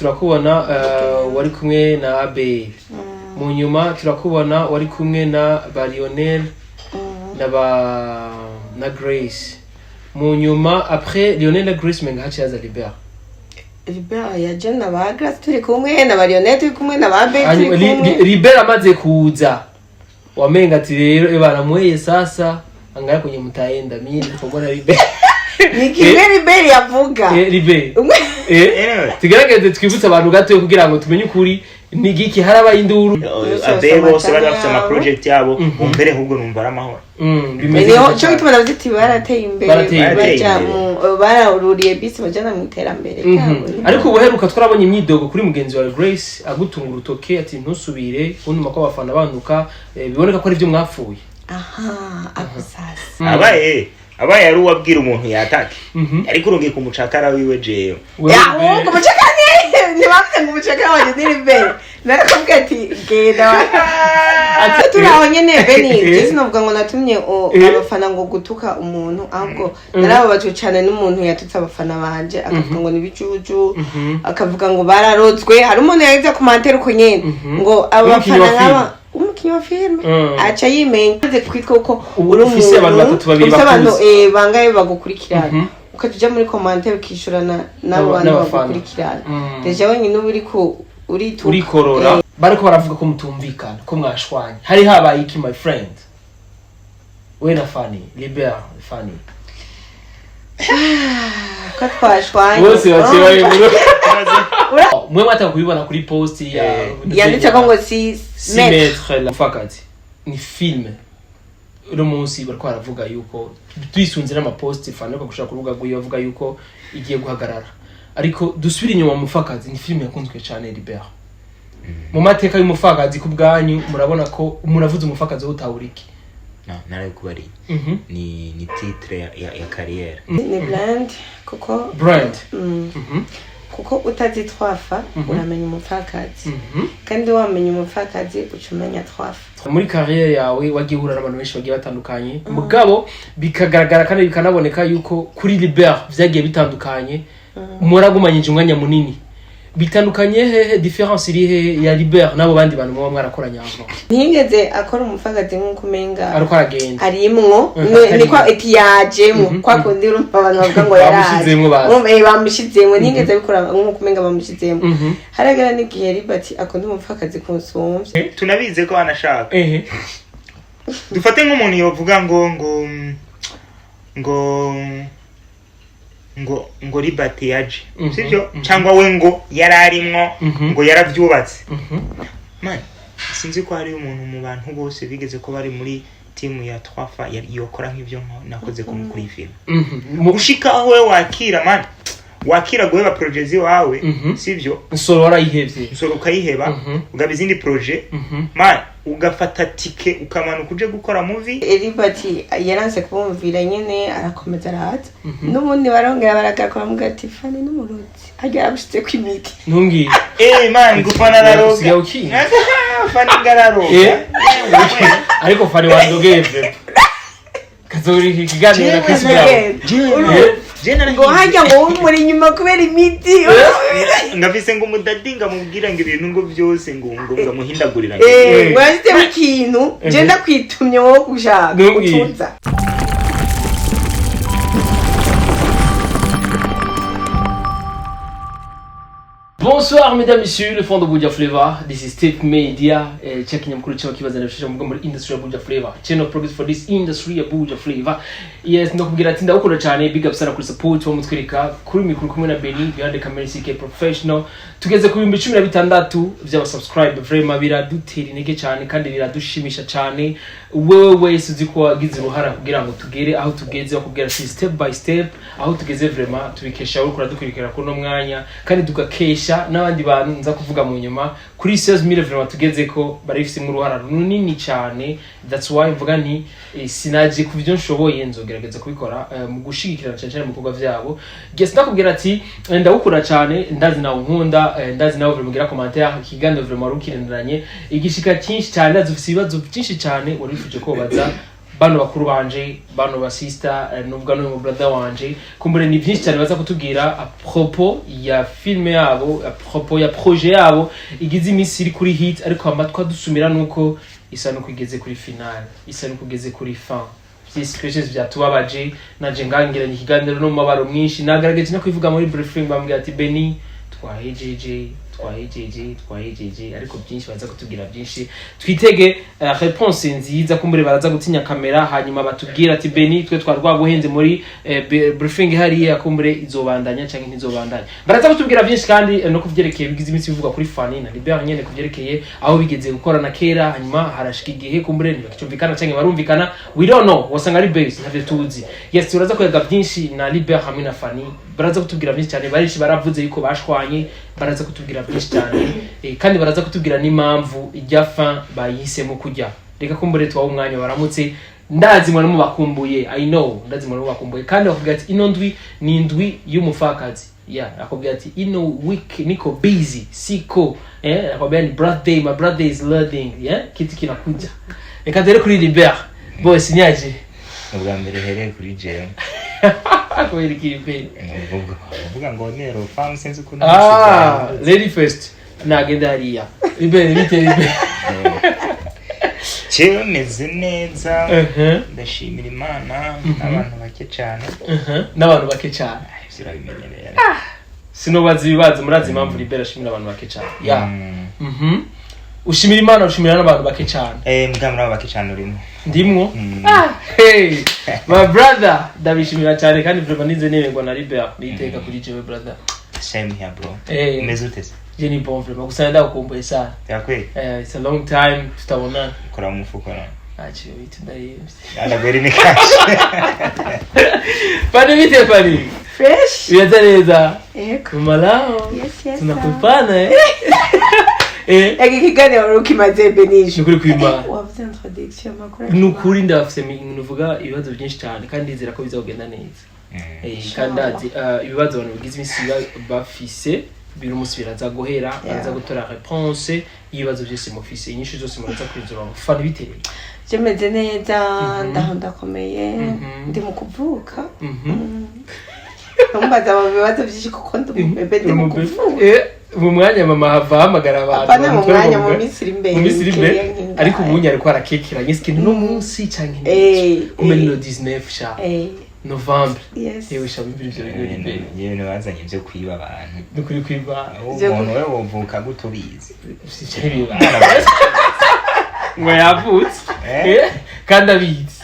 Turakubona wari kumwe na Abel, mu nyuma turakubona wari kumwe na ba Lionel na ba na Grace. Mu nyuma, après Lionel na Grace, menga haciye haza Libert. Libert yaje na ba Grace turi kumwe, na ba Lionel turi kumwe, na ba Abel turi Hanyuma, kumwe. Libert amaze kuza, wamenga ati rero ebana mweye sasa angaya kwenye mtaenda, mimi nilipokuwa na Libert. Ni kimwe Libert yavuga. Libert. Umwe. Anyway. Tugerageze twibutse abantu gato kugira ngo tumenye ukuri ni giki harabaye induru. Abe bose bari bafite yabo. Ama project yabo, umbere ahubwo numva ari amahoro. Bimeze Niho neza cyo cyane. gituma navuze ati barateye imbere. Barateye imbere. Baja mu bararuriye bisi bajana mu iterambere ryabo. Ariko ubuheruka twarabonye imyidogo kuri mugenzi wawe Grace, agutunga urutoke ati ntusubire kuntuma ko abafana banduka, biboneka ko ari byo mwapfuye. Aha ako sasa. Abaye ari uwabwira umuntu yatake, ariko urungika umucakara wiwe jewe. Wewe Ya, ahubwo umucakara ntibavuze ngo umucakara wanjye ni Libert, narakubwiye ati genda wa. Ati- Turi aho nyene Beni, je sinovuga ngo natumye abafana ngo gutuka umuntu, ahubwo narababajwe cane n'umuntu yatutse abafana banje, akavuga ngo ni bijuju, akavuga ngo bararotswe. Hari umuntu yagize commentaire uko nyene ngo aba Umukinyi bafana wa filime. nk'aba, umukinyi wa filime, aca yimenya maze kwitwa ko Ubu uri ufise abantu umuntu, batatu, babiri ufise abantu bakuzi. bangahe bagukurikirana, ukaja uja muri commentaire ukishurana n'abo bantu n'abafana. bagukurikirana, déjà wenyine uba uriko urituka. Urikorora. Bariko baravuga ko mutumvikana, ko mwashwanye. Hari habaye iki, my friend? We na Fanny Libert, Fanny. Ko twashwanye? Bose baciye bari Ura- mwe mwatanga kubibona kuri post ya yanditse ko ngo si si maître. Maître la mufakati ni film. Uno munsi bariko baravuga yuko twisunze n'amaposti Fanny ariko gushaka kurubuga rwiwe bavuga yuko igiye guhagarara. Ariko dusubire inyuma, Mufakazi ni filime yakunzwe cyane. Libert, mu mateka y'Umufakazi, ku bwanyu murabona ko muravuze Umufakazi wo utahura iki? No, narabikubariye. Ni titre ya carrière. Ni brand kuko Brand. Kuko utazi twafa uramenya Umupfakazi, kandi wamenya Umupfakazi uca umenya twafa. Muri carrière yawe wagiye uhura n'abantu benshi bagiye batandukanye, mugabo bikagaragara kandi bikanaboneka yuko kuri Libert vyagiye bitandukanye, muragumanyije umwanya munini. Bitandukanye hehe? Différence iri hehe ya Libert n'abo bandi bantu muba mwarakoranye avant? Ntiyigeze akora Umupfakazi nk'uko umenga ariko aragenda. Arimwo. Atari niko eti yajemwo, kwa kundi urumva abantu bavuga ngo yaraje. Bamushizemwo bazi. Urumva, bamushizemwo, ntiyigeze abikora nk'uko umenga bamushizemwo. Haragera n'igihe Libert akunda Umupfakazi kunsumvya. Tunabize ko anashaka. Dufate nk'umuntu yovuga ngo Libert yaje, sibyo? Cyangwa we ngo yari arimwo, ngo yarabyubatse. Man, sinzi ko hari umuntu mu bantu bose bigeze ko bari muri timu ya twafa yokora nk'ibyo nakoze kuri iyi filime. Gushika aho we wakira, man, wakira guheba projet ziwawe, sibyo? Nsoro warayihevye. Nsoro ukayiheba, ugaba izindi projet, man, ugafata tike ukamanuka uje gukora movie. Libert yaranse kubumvira nyene, arakomeza araza, n'ubundi barongera baragaruka bamubwira ati Fani n'umurozi harya yaramushitse ko imiti. Ntumbwire. Man, gufana araroga. Usigaye ukinga. Fani ngararoga. Ariko Fani wandogeye vraiment, kazori iki kiganiro na Chris Brown. Ngo harya ngo wumuri inyuma kubera imiti. Ngafise ngo umudadi ngamubwira ngo ibintu ngo byose ngo ngamuhindagurira. Ngo yashizemo ikintu, je ndakwitumye wowe gushaka Ntumbwire. utuza. Bonsoir mesdames, messieurs, le fond de Buja Flavor. This is Steve Media. Check kinyamakuru cyo kibazana bishasha muvuga muri industry ya Buja Flavor. Channel of progress for this industry ya Buja Flavor. Yes, ndakubwira ati ndagukunda cyane, big up sana kuri support wo mutwereka kuri mikoro kumwe na Benny behind the camera, CK professional. Tugeze ku 16,000 by'aba subscribe, vraiment biradutera intege cyane kandi biradushimisha cyane. Wewe wese uzi ko wagize uruhara kugira ngo tugere aho tugeze, bakubwira ati step by step aho tugeze, vraiment tubikesha wowe kuradukurikira kuri uno mwanya, kandi tugakesha n'abandi bantu nza kuvuga mu nyuma. Kuri 16,000 vraiment tugeze ko barabifisemo uruhara runini cyane. That's why mvuga nti sinaje ku byo nshoboye, nzogerageza kubikora mu gushigikirana cyane cyane mu bikorwa vyabo. Guess ndakubwira ati ndagukunda cyane, ndazi nawe unkunda, ndazi nawe vraiment ugira commentaire ikiganiro vraiment rukirenderanye igishika cyinshi cyane, ndazi ufise ibibazo byinshi cyane wari wifuje ko baza. Bano bakuru banje, bano ba sister, nubwo no mu brother wanje, kumbure ni byinshi cyane baza kutubwira à propos ya filme yabo, à propos ya projet yabo igize iminsi iri kuri hit, ariko amatwi adusumira nuko isa nuko igeze kuri final, isa nuko igeze kuri fin. Vyinshi vyatubabaje, nanje ngangiranye ikiganiro no mu mabaro mwinshi, nagaragaje no kwivuga muri briefing, bambwira ati: "Beni, twahejeje, twahejeje, twahejeje." Ariko byinshi baza kutubwira, byinshi twitege réponse nziza. Kumbure baraza gutinya kamera, hanyuma batubwira ati: "Beni, twe twari rwaguhenze muri briefing hariya." Kumbure izobandanya canke ntizobandanya, baraza kutubwira byinshi. Kandi no kuvyerekeye bigize iminsi bivugwa kuri Fanny na Libert nyene, kuvyerekeye aho bigeze gukorana kera, hanyuma harashika igihe kumbure ntibakicumvikana canke barumvikana, we don't know, wasanga ari base, ntavyo tuzi. Yes, turaza kuyaga byinshi na Libert hamwe na Fanny, baraza kutubwira byinshi cyane. Benshi baravuze yuko bashwanye, baraza kutubwira byinshi cyane, kandi baraza kutubwira n'impamvu ijya fin bayihisemo kujya. Reka kumbure tubahe umwanya baramutse. Ndazi mwari mubakumbuye, I know, ndazi mwari mubakumbuye. Kandi bakubwira ati ino ndwi ni indwi y'umupfakazi ya, akubwira ati ino week niko busy, siko akwambia ni birthday, my birthday is loading, yeah, kitu kinakuja. Reka dore kuri Libert, boss, nyaje? Ubwa mbere hereye kuri jewe. Kubera iki, Libert? Uvuga ngo nero fam, sinzi ukuntu. Ah, lady first, nagenda hariya. Libert, bite Libert? Jewe meze neza, ndashimira Imana n'abantu bake cyane. N'abantu bake cyane. Ivyo urabimenyereye. Sinobaza ibibazo, murazi impamvu Libert ashimira abantu bake cyane ya. Ushimira Imana, ushimira n'abantu bake cyane. Mbwa muri abo bake cyane urimo. Ndimwo. Ah, hey my brother, ndabishimira cyane. Kandi vraiment nize nemerwa na Libert, niteka kuri jewe, brother. Same here, bro. Umeze ute se? Je ni bon vraiment, gusa ndagukumbuye sana. Yakweli. It's a long time tutabonana. Kora mu mufuko na. Ntacyo bita, ndarembye. Ndagwera ni cash. Fani, bite Fani? Fresh. Biraza neza. Yego. Malao. Yes. Tunakupana Ega ikiganiro ukimaze, Benisha. Nukuri kwimana. Wavuze introduction, amakuru. Nukuri ndafise nuvuga ibibazo byinshi cyane, kandi ndizera ko bizagenda neza. Kandi ndazi ibibazo abantu bagize iminsi bafise biri umunsi biraza guhera, baraza gutora réponse y'ibibazo byose mufise, inyishu zose muraza kwizura. Fani, bitereye? Je meze neza, ndaho ndakomeye. Ndi mu kuvuka. Ntumbaza mu bibazo byinshi kuko ndi umubebe, ndi mu kuvuka. Mu mwanya mama hava ahamagara abantu. Apana mu bamutware mwanya, mu minsi iri imbere. Mu minsi iri imbere. Mikeya nk'ingahe. Ariko ubu ariko arakekeranye ikintu no munsi canke kumbe ni le 19 sha novembre. Yes. Yewe sha, bibiri ivyo bintu imbere. Yewe, bazanye ibyo kwiba abantu. Nukuri kwiba. Umuntu we wovuka gute ubizi? Biba ngo yavutse kandi abizi.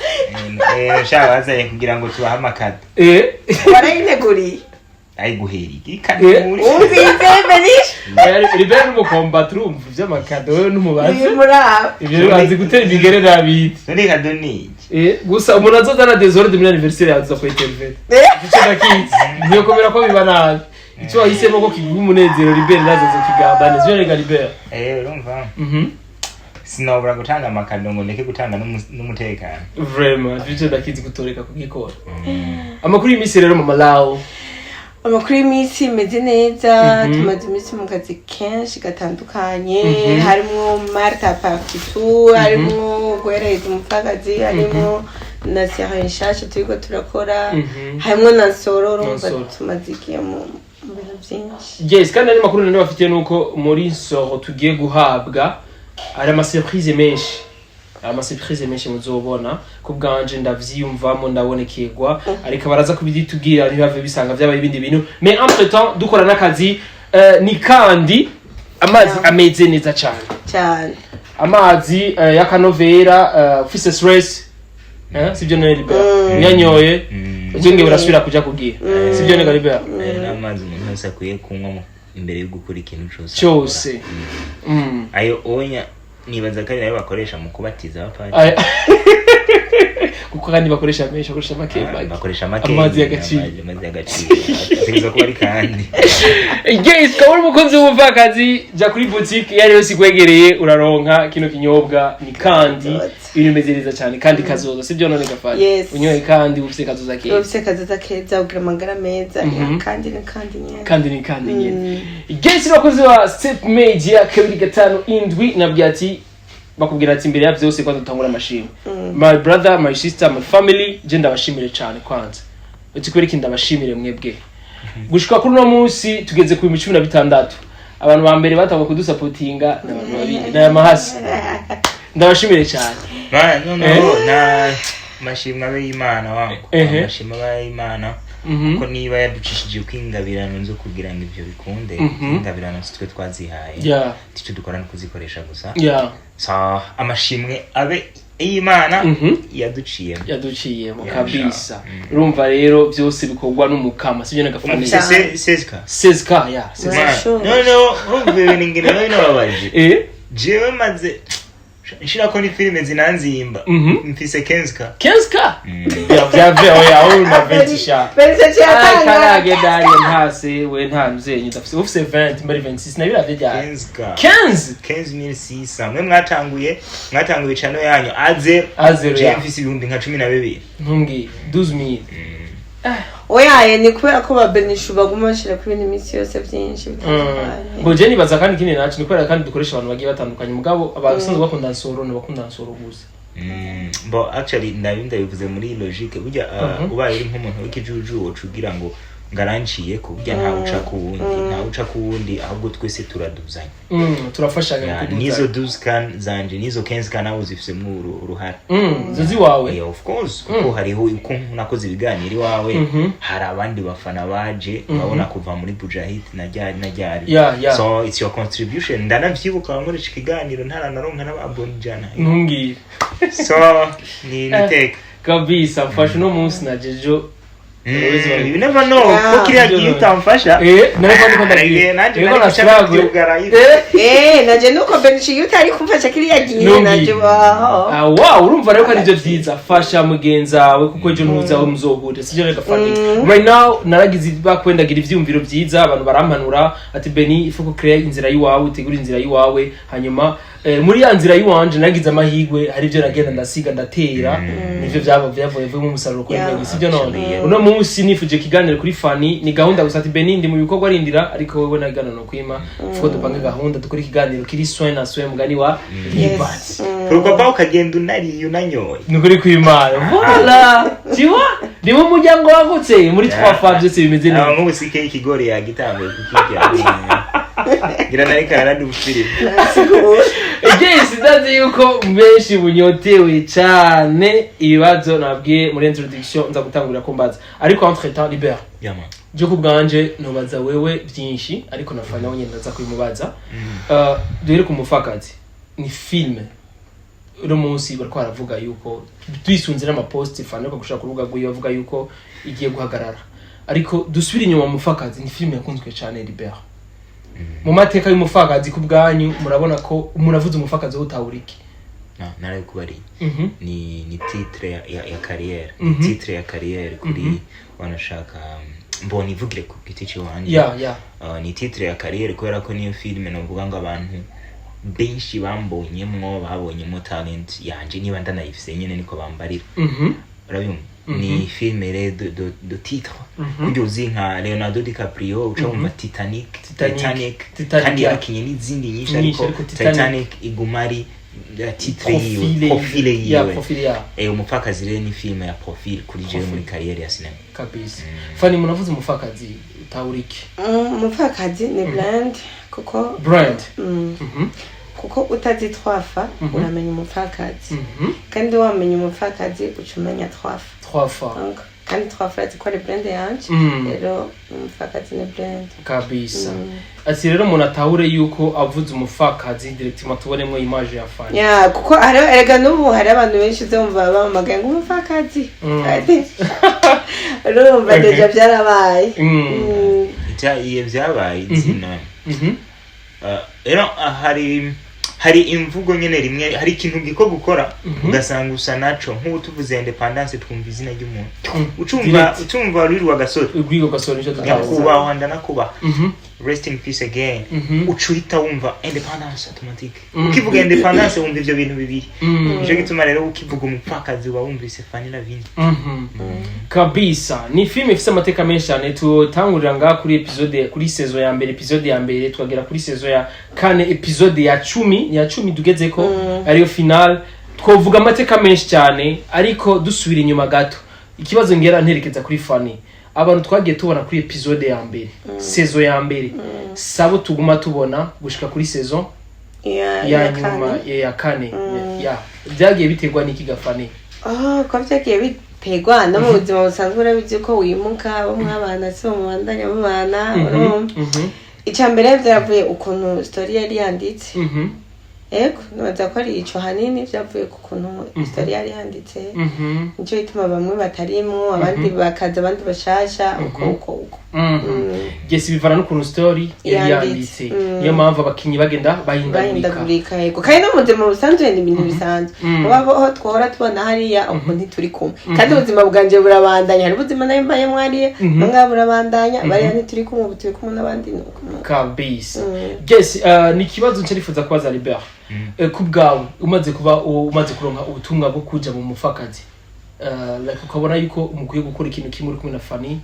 Sha, bazanye kugira ngo tubahe amakado. Warayiteguriye? Ayiguhera ikanuri. Wumvise, Benisha? Libera n'umukomba, turumva ivy'amakado, wewe n'umubazi. Ni muri abo. Ivyo bazi gutera imigere n'abizi. None kado ni iki? Gusa umuntu azozana désordre muri anniversaire yaza ku intervene, ico ndakizi, ntiyokomera ko biba nabi. Ico wahisemo ko kiguha umunezero, Libere nazozo kigambane, sivyo rega Libere? Urumva, sinobura gutanga amakado ngo ndeke gutanga n'umutekano. Vraiment, ico ndakizi, gutoreka kugikora. Amakuru y'iminsi rero, mama Lao? Amakuru y'iminsi imeze neza. Tumaze iminsi mu kazi kenshi gatandukanye, harimo Marta Partitu, harimo guheraheza umupfakazi, harimo na série nshasha turiko turakora, harimo na Nsoro. Urumva, Nsoro. tumaze igihe mu bintu byinshi. Yes, kandi andi makuru nari bafitiye nuko muri Nsoro tugiye guhabwa hari ama surprise menshi, ama surprise menshi muzobona. Ku bwanje ndavyiyumvamo, ndabonekerwa, ariko baraza kubitubwira, ntibave bisanga vyabaye ibindi bintu. Mais entre temps dukora n'akazi, ni kandi amazi ameze neza cyane. Cyane. Amazi y'akanovera, ufise stress, sivyo none Libert? Uyanyoye, ubwenge burasubira kuja kugira, sivyo none Libert? N'amazi umuntu wese akwiye kunywa imbere yo gukora ikintu cyose Cyose. akora. Ayo onya nibaza ko ari nayo bakoresha mu kubatiza abapadiri. Kuko kandi bakoresha menshi, bakoresha make make. Bakoresha make. Amazi y'agaciro. Amazi y'agaciro ategerezwa kuba ari kandi. Yes, ukaba uri umukunzi w'umupfakazi, jya kuri boutique iyo ari yose ikwegereye, uraronka kino kinyobwa. Ni kandi Kazoza. ibintu bimeze neza cyane, kandi kazoza, sibyo none gafari? Yes. Unyoye kandi ufise kazoza keza. Ufise kazoza keza, ugira amagara meza. Kandi ni kandi nyene. Kandi ni kandi nyene. Yes, bakunzi ba Step Media 257, nabwiye ati Bakubwira ati imbere ya byose kwanza dutangura amashimwe. My brother, my sister, my family, je ndabashimire cyane. Kwanza uti kubera iki ndabashimire mwebwe? Gushika kuri uno munsi tugeze ku 16,000. Abantu ba mbere batangwa kudusapotinga ni abantu babiri, ni aya mahasi. Ndabashimire cyane. Man, noneho na amashimwe abe y'Imana wangu. Amashimwe abe y'Imana, kuko niba yaducishije ko ingabirano zo kugira ngo ivyo bikunde, ingabirano si twe twazihaye, icyo dukora ni kuzikoresha gusa. So amashimwe abe y'Imana yaduciyemo. Yaduciyemo. Kabisa. Urumva rero byose bikorwa n'umukama, sibyo nagafani? Cyane. 16K. 16K, ya, 16K. Man, Sure. noneho urumva ibintu ingene biba binababaje. Jewe maze nshirako ni filime zinanzimba, mfise 15K. 15K ya vyave, oya, uri ma 20 sha. Benshi Ay, yatanga. Karage dariya ntase we, nta mzenyi ndafise, ufise 20 mbari 26 nabiravye ryari? 15K. 15. 15600. Mwe mwatanguye channel yanyu aze A zero, jewe ya. mfise ibihumbi nka 12. Ntumbwiye 12,000. Oyaye, ni kubera ko ba Benishu baguma bashira ku bintu iminsi yose byinshi bitandukanye. Ngo je nibaza kandi ikindi naco ni kubera kandi dukoresha abantu bagiye batandukanye, mugabo abasanzwe bakunda Nsoro ni bakunda Nsoro gusa. Bo actually ndabivuze muri logique burya, ubaye uri nk'umuntu w'ikijuju woca ugira ngo ngaranciye ko burya ntawe uca ku wundi, ntawe uca ku wundi, ahubwo twese turaduzanya. Turafashanya mu Ya, kuduza. nizo 12K zanje, nizo 15K nawe uzifisemo uruhara. Zo ziwawe. Yeah, of course, kuko hariho uko nakoze ibiganiro iwawe, hari abandi bafana baje babona kuva muri Bujahid na ryari na ryari. Yeah. So it's your contribution. Ndanavyibuka wankoresha ikiganiro ntaranaronka n'ababona 100. Ntumbwire. So ni niteka. Kabisa, mfasha uno munsi na jejo. You never know, ko kiriya gihe utamfasha, Nariko ndiko ndabwira. Nanjye Yego, nari na gushaka struggle. kubyugara. Naje nuko Benishu iyo utari kumfasha kiriya gihe, Ntumbwire. naje waho. Ah, wow, urumva rero ko aribyo byiza, fasha mugenzi wawe kuko ejo ntuzi aho muzohurira, sibyo? Reka fani, right now naragize bakwendagira ivyumviro byiza, abantu barampanura ati Beni, il faut ko créer inzira yiwawe, utegura inzira yiwawe. Hanyuma muri ya nzira yiwanje naragize amahirwe, hari ibyo nagenda ndasiga ndatera, nivyo byaba byavuye vuyemo umusaruro kuri mwebwe, sibyo? None uno munsi nifuje ikiganiro kuri Fani, ni gahunda gusa ati Beni ndi mu bikorwa arindira, ariko wewe nagana no kwima fuko dupange gahunda dukore ikiganiro kiri soin na soin, mugani wa Libert. Pourquoi pas ukagenda unariye unanyoye. Ni ukuri kw'Imana, voilà, tu vois, ni mu muryango wagutse muri twafa byose bimeze Aba neza. nk'ubu sike y'ikigori yagitanguye kukirya, ngira nari karanadufirime. Yes, ndazi yuko benshi bunyotewe cyane ibibazo nabwiye muri introduction nza gutangurira ko mbaza, ariko entre temps Libert, Yama. je ku bwanje ntubaza wewe byinshi, ariko na Fani nawe nyine ndaza kubimubaza. Duhere ku Mufakazi, ni filme uno munsi bariko baravuga yuko twisunze n'amaposti Fani ariko gushaka kurubuga rwiwe bavuga yuko igiye guhagarara, ariko dusubire inyuma. Mufakazi ni filme yakunzwe cyane. Libert, mu mateka y'umufakazi ku bwanyu murabona ko umuntu avuze umufakazi wo utahura iki? No, narabikubariye. Ni titre ya carrière, ni titre ya carrière kuri wanashaka, mbona ivugire ku giti ciwanje. Ya. Ni titre ya carrière kubera ko niyo filime novuga ngo abantu benshi bambonyemwo, babonyemo talent yanje, niba ndanayifise nyene niko bambarira. Urabibona, ni filime rero de titre, burya uzi nka Leonardo DiCaprio uca wumva Titanic. Titanic. Titanic. Titanic, kandi ya. yarakinye n'izindi nyinshi, Nyinshi, ariko ariko Titanic. Titanic iguma ari titre yiwe, Profile. profile Ya. yiwe. Profile ya. Umupfakazi rero ni filime ya profile kuri jewe muri carrière ya sinema. Kabisa. Fani, umuntu avuze umufakazi utahura iki? Umupfakazi ni brand kuko Brand. Kuko utazi twafa uramenya umupfakazi, kandi wamenya umupfakazi uca umenya twafa. Twafa. Donc, kandi twafa urazi ko ari brand yanje. Rero umupfakazi ni brand. Kabisa. Ati rero umuntu atahure yuko avuze umupfakazi directement tubonemo image ya Fani. Ya, kuko hariho erega n'ubu hari abantu benshi uzumva bahamagaye ngo umupfakazi. Ati, urumva déjà byarabaye. Iyo byabaye izina. Rero hari imvugo nyene, rimwe hari ikintu giko gukora ugasanga usa naco. Nk'ubu tuvuze independence twumva izina ry'umuntu, ucumva Direct. ucumva ruri wa gasore. Urwigo gasore nicyo tutazi. Nyakubahwa, ndanakubaha. Rest in peace again. Uca uhita wumva Indépendance automatique. Ukivuga Indépendance wumva ivyo bintu bibiri. Nico gituma rero ukivuga Umupfakazi uba wumvise Fanny Lavine. Kabisa, ni filime ifise amateka menshi cyane. Tutangurira ngaha kuri episode, kuri saison ya mbere, episode ya mbere, tukagera kuri saison ya kane, episode ya 10 tugezeko, ariyo final. Twovuga amateka menshi cyane, ariko dusubira inyuma gato, ikibazo ngera nterekeza kuri Fanny: abantu twagiye tubona kuri episode ya mbere, saison ya mbere, sabo tuguma tubona gushika kuri saison ya ya ya nyuma kane. ya kane ya? Byagiye biterwa n'iki ga Fanny? Ah, ko byagiye biterwa no mu buzima busanzwe, urabizi ko wimuka, abo mwabana si mubandanya mubana, urumva. Icya mbere byaravuye ukuntu story yari yanditse. Ego, nibaza ko ari ico hanini byavuye ku kuntu story yari yanditse. Nico gituma bamwe batarimwo, abandi bakaza, abandi bashasha, uko uko uko. Yes, bivana n'ukuntu story yari Yanditse. yanditse. Niyo mpamvu abakinyi bagenda bahindagurika. Bahindagurika, yego. Kandi no mu buzima busanzwe ni ibintu bisanzwe. Mubaho twahora tubona hariya, ubu ntituri kumwe, kandi ubuzima bwanje burabandanya. Hari ubuzima nayo mbayemo hariya, bamwe burabandanya, bariya ntituri kumwe, ubu turi kumwe n'abandi, nuko. Kabisa. Yes, ni ikibazo nca kubaza Libert. Ku bwawe, umaze kuba umaze kuronka ubutumwa bwo kuja mu Mupfakazi, like ukabona yuko mukwiye gukora ikintu kimwe uri kumwe na Fanny,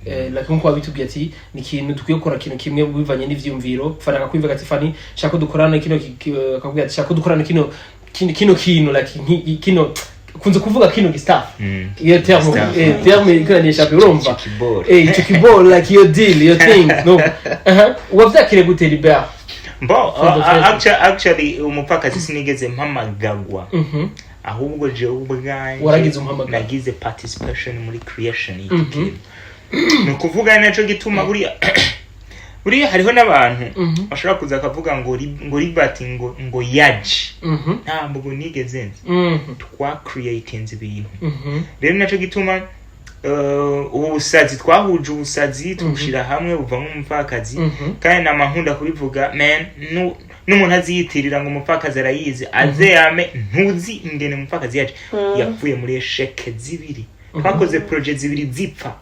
like nkuko wabitubwiye ati ni ikintu dukwiye gukora, ikintu kimwe bivanye n'ivyiyumviro. Fanny akakwivuga ati: "Fanny, shaka ko dukorana kino," akakubwira ati: "Shaka ko dukorana kino kintu," like kino kunze kuvuga kino gistaff. Iyo terme Staff. Terme ikoranisha, urumva. Ico kiboro. Ico kiboro, like your deal, your thing, no wavyakire gute, Libert? Bo For the pleasure. Actually Umupfakazi sinigeze mpamagagwa, ahubwo jewe ubwanje Waragize umuhamagaro. nagize participation muri creation y'iki kintu. Ni ukuvuga naco gituma buriya hariho n'abantu bashobora kuza akavuga ngo Libert ngo yaje. Ntabwo nigeze nzi. Twa creatinze ibintu. Rero naco gituma ubu busazi twahuje, ubusazi tubushira hamwe, buvamo Umupfakazi. Kandi nama nkunda kubivuga, man, n'umuntu aziyitirira ngo Umupfakazi arayizi, aze yame ntuzi ingene Umupfakazi yaje. Yapfuye muri échecs zibiri. Twakoze projet zibiri zipfa,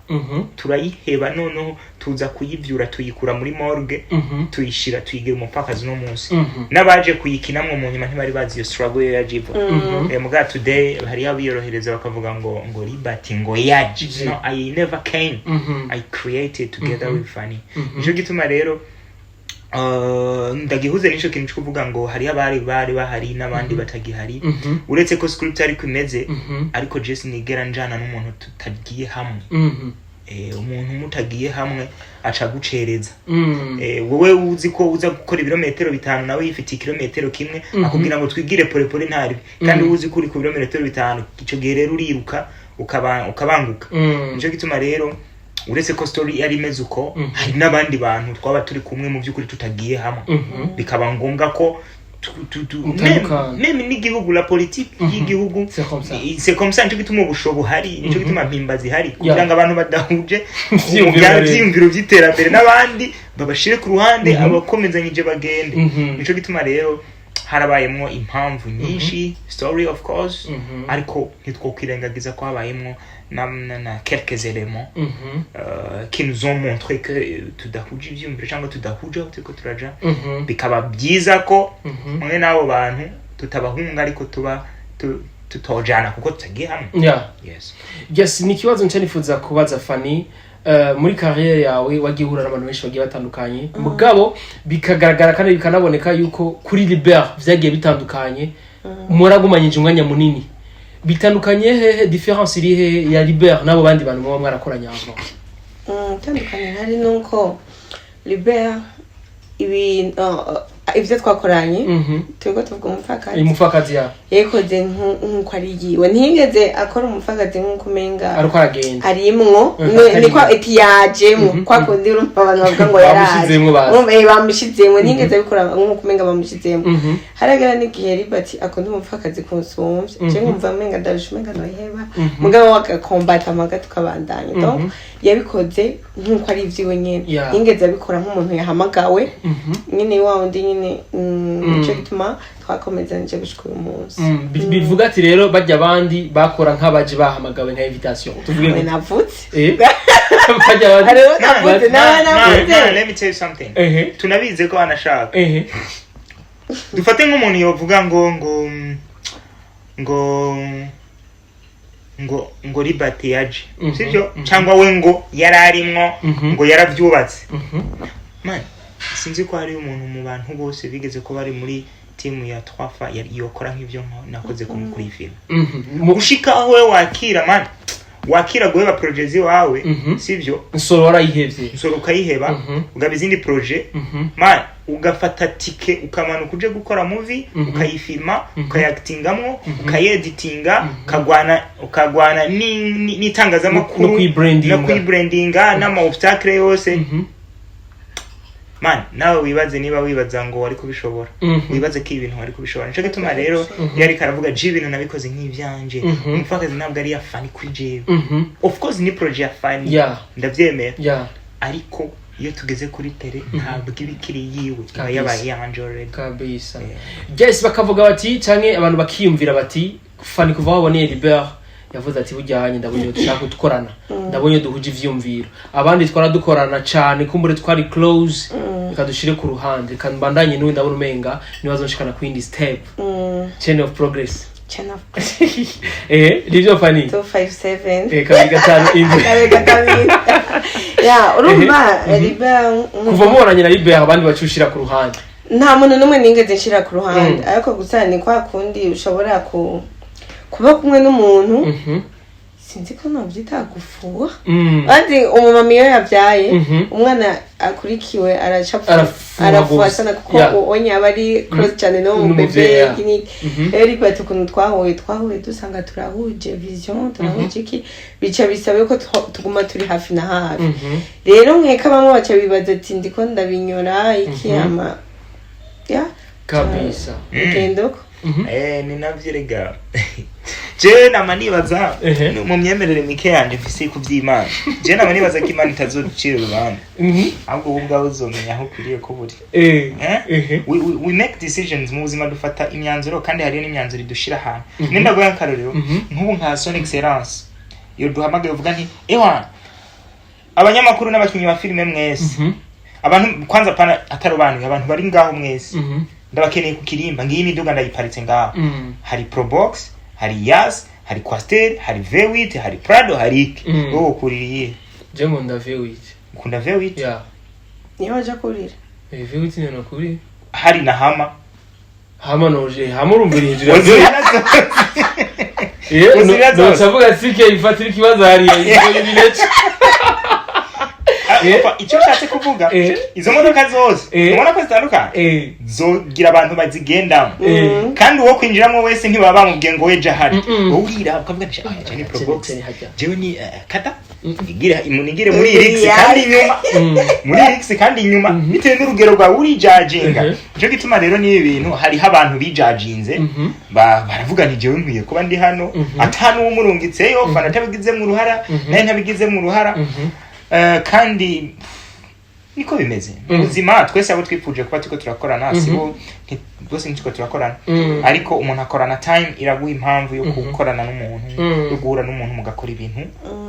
turayiheba, noneho tuza kuyivyura, tuyikura muri morgue, tuyishira, tuyigira Umupfakazi uno munsi. N'abaje kuyikinamwo mu nyuma ntibari bazi iyo struggle yo yaje iva. Muga today hariho abiyorohereza bakavuga ngo Libert ngo yaje. No, I never came. I created together with Fanny. Nico gituma rero ndagihuze n'ico kintu cyo kuvuga ngo hariho abari bari bahari n'abandi batagihari. Uretse ko script ariko imeze, ariko je sinigera njana n'umuntu tutagiye hamwe. Umuntu mutagiye hamwe aca gucereza. Wowe uzi ko uza gukora ibirometero 5, nawe yifitiye ikirometero kimwe, akubwira ngo twigire polepole ntari, kandi uzi ko uri ku birometero 5. Ico gihe rero uriruka ukabanguka. Nico gituma rero uretse ko story yari imeze uko, hari n'abandi bantu twaba turi kumwe mu by'ukuri tutagiye hamwe, bikaba ngombwa ko Mutandukana. Même n'igihugu, la politique y'igihugu. C'est comme ça. C'est comme ça. Nico gituma ubusho buhari, nico gituma mpimba zihari, kugira ngo abantu badahuje Ivyiyumviro umugambi, rero. ivyiyumviro vy'iterambere n'abandi babashire ku ruhande, abakomezanyije bagende. Nico gituma rero harabayemwo impamvu nyinshi, story of course, ariko ntitwokwirengagiza ko habayemwo na quelques éléments qui nous ont montré que tudahuje ivyiyumviro cyangwa tudahuje aho turiko turaja. Bikaba byiza ko mwe n'abo bantu tutabahunga, ariko tuba tutojana kuko tutagiye hamwe. Yes. Yes, ni ikibazo nca nifuza kubaza Fanny. Muri carrière yawe wagiye uhura n'abantu benshi bagiye batandukanye, mugabo bikagaragara kandi bikanaboneka yuko kuri Libert vyagiye bitandukanye, muragumanyije umwanya munini. Bitandukanye hehe? Différence iri hehe ya Libert n'abo bandi bantu muba mwarakoranye avant? Itandukanye hari nuko Libert ibintu ibyo twakoranye, turiko tuvuga Umupfakazi, Umupfakazi ya. Yayikoze nkuko ari yiwe, ntiyigeze akora Umupfakazi nkuko umenga ariko aragenda arimwo. Atari Niko eti yajemwo, kwa kundi urumva abantu bavuga ngo yaraje. Bamushizemwo bazi. Urumva, bamushizemwo, ntiyigeze abikora nkuko umenga bamushizemwo. Haragera n'igihe Libert akunda Umupfakazi kunsumvya, je nkumva umenga ndarusha, umenga noheba, mugabo agakombata amaga tukabandanya. Donc yabikoze nkuko ari ivyiwe nyene. Ntiyigeze abikora nk'umuntu yahamagawe nyene, wa wundi nyene. nyene, nico gituma twakomezanije gushika uyu munsi. Bivuga ati rero bajya abandi bakora nk'abaje bahamagawe nka invitation, tuvuge We gute? Navutse. Bajya abandi. Hariho navuze. Man, Nawe man, navuze. man, let me tell you something. Tunabize ko anashaka, dufate nk'umuntu yovuga ngo Liberty yaje, sibyo, cyangwa we ngo yari arimwo, ngo yarabyubatse. Man, sinzi ko hari umuntu mu bantu bose bigeze ko bari muri timu ya Twafa yokora nk'ibyo nakoze kuri iyi filime. Gushika aho we wakira, man, wakira guheba projet ziwawe, sibyo? Nsoro warayihevye. Nsoro ukayiheba, ugaba izindi projet, man, ugafata tike ukamanuka uje gukora movie, ukayifilma, ukayakitingamwo, ukayeditinga, ukagwana n'itangazamakuru No kuyibrandinga. No kuyibrandinga n'ama obstacle yose. Man, nawe wibaze niba wibaza ngo wari kubishobora. Wibaze ko ibintu wari kubishobora. Nico gituma rero iyo ariko aravuga je ibintu nabikoze nk'ivyanje, Umupfakazi ntabwo ari iya Fani kuri jewe. Of course ni projet ya Fani, ndavyemera, ariko iyo tugeze kuri terrain ntabwo iba ikiri yiwe, iba yabaye iyanje already. Kabisa. Yes, bakavuga bati, canke abantu bakiyumvira bati Fani kuva waboneye Libert yavuze ati bujyanye ndabonye dushaka gukorana, ndabonye duhuje ivyumviro, abandi twara dukorana cane kumbure twari close, reka dushire ku ruhande, reka mbandanye n'uyu, ndabona umenga niwe azonshikana ku yindi step. Chain of progress. Chain of Nivyo Fani? 257. 257. 257 ya, urumva Libert Kuva mubonanye na Libert abandi bacushira ku ruhande? Nta muntu n'umwe nigeze nshira ku ruhande, ariko gusa ni kwa kundi ushobora kuba kumwe n'umuntu, sinzi ko nabyita gufuha. Kandi umumama iyo yabyaye, umwana akurikiwe araca Arafuha arafuha gose. sana kuko onye aba ari close cyane no mu N'umuvyeyi, bebe. yeah. Iki n'iki. Rero Libert ukuntu twahuye dusanga turahuje vision, turahuje iki, bica bisaba ko tuguma turi hafi na hafi. Rero nkeka bamwe baca bibaza ati ndiko ndabinyora iki, ama ya bigenda uko. Ni navyo rega, jewe nama nibaza, mu myemerere mike yanje mfise ku vy'Imana, jewe nama nibaza ko Imana itazoducira urubanza, ahubwo wowe ubwawe uzomenya aho ukwiriye kuba uri. Eh? We make decisions mu buzima, dufata imyanzuro, kandi hariyo n'imyanzuro idushira ahantu. Nenda guha akarorero, nk'ubu nka Son Excellence iyo duhamagaye uvuga nti ewa abanyamakuru n'abakinnyi ba filime mwese, abantu kwanza pana atarobanuye, abantu bari ngaho mwese, ndabakeneye ku kirimba, ngiyi imiduga ndayiparitse ngaho, hari Probox, hari Yas, hari Coaster, hari V8, hari Prado, hari iki, wowe ukurira iyihe? Je nkunda V8. Ukunda V8? Yeah. Niyo waja kurira. V8 niyo nakuri. Hari na Hummer. Hummer noje Hummer urumva iri hejuru ya Uzira V8. zose. No, Uzira zose. no, sike ifatira ikibazo hariya ibyo ni. Ah, papa, icyo nshatse kuvuga, izo modoka zose ubona ko zitandukanye, zogira abantu bazigendamo, kandi uwo kwinjiramo wese ntibaba bamubwiye ngo weje ahari. Wowe urira ukavuga nti ah, je ni Probox, Je ni hajya. jewe ni kata igire munigire muri Rix, Yeah. kandi inyuma muri Rix, kandi inyuma bitewe n'urugero rwawe urijajinga. Nico gituma rero n'ibi bintu hariho abantu bijajinze, baravuga nti jewe nkwiye kuba ndi hano, ata n'uwumurungitseyo, Fana atabigizemo uruhara, nawe ntabigizemo uruhara. Kandi niko bimeze mu buzima, twese abo twifuje kuba turiko turakorana sibo, bose ntitwo turakorana, ariko umuntu akorana, time iraguha impamvu yo gukorana n'umuntu, yo guhura n'umuntu mugakora ibintu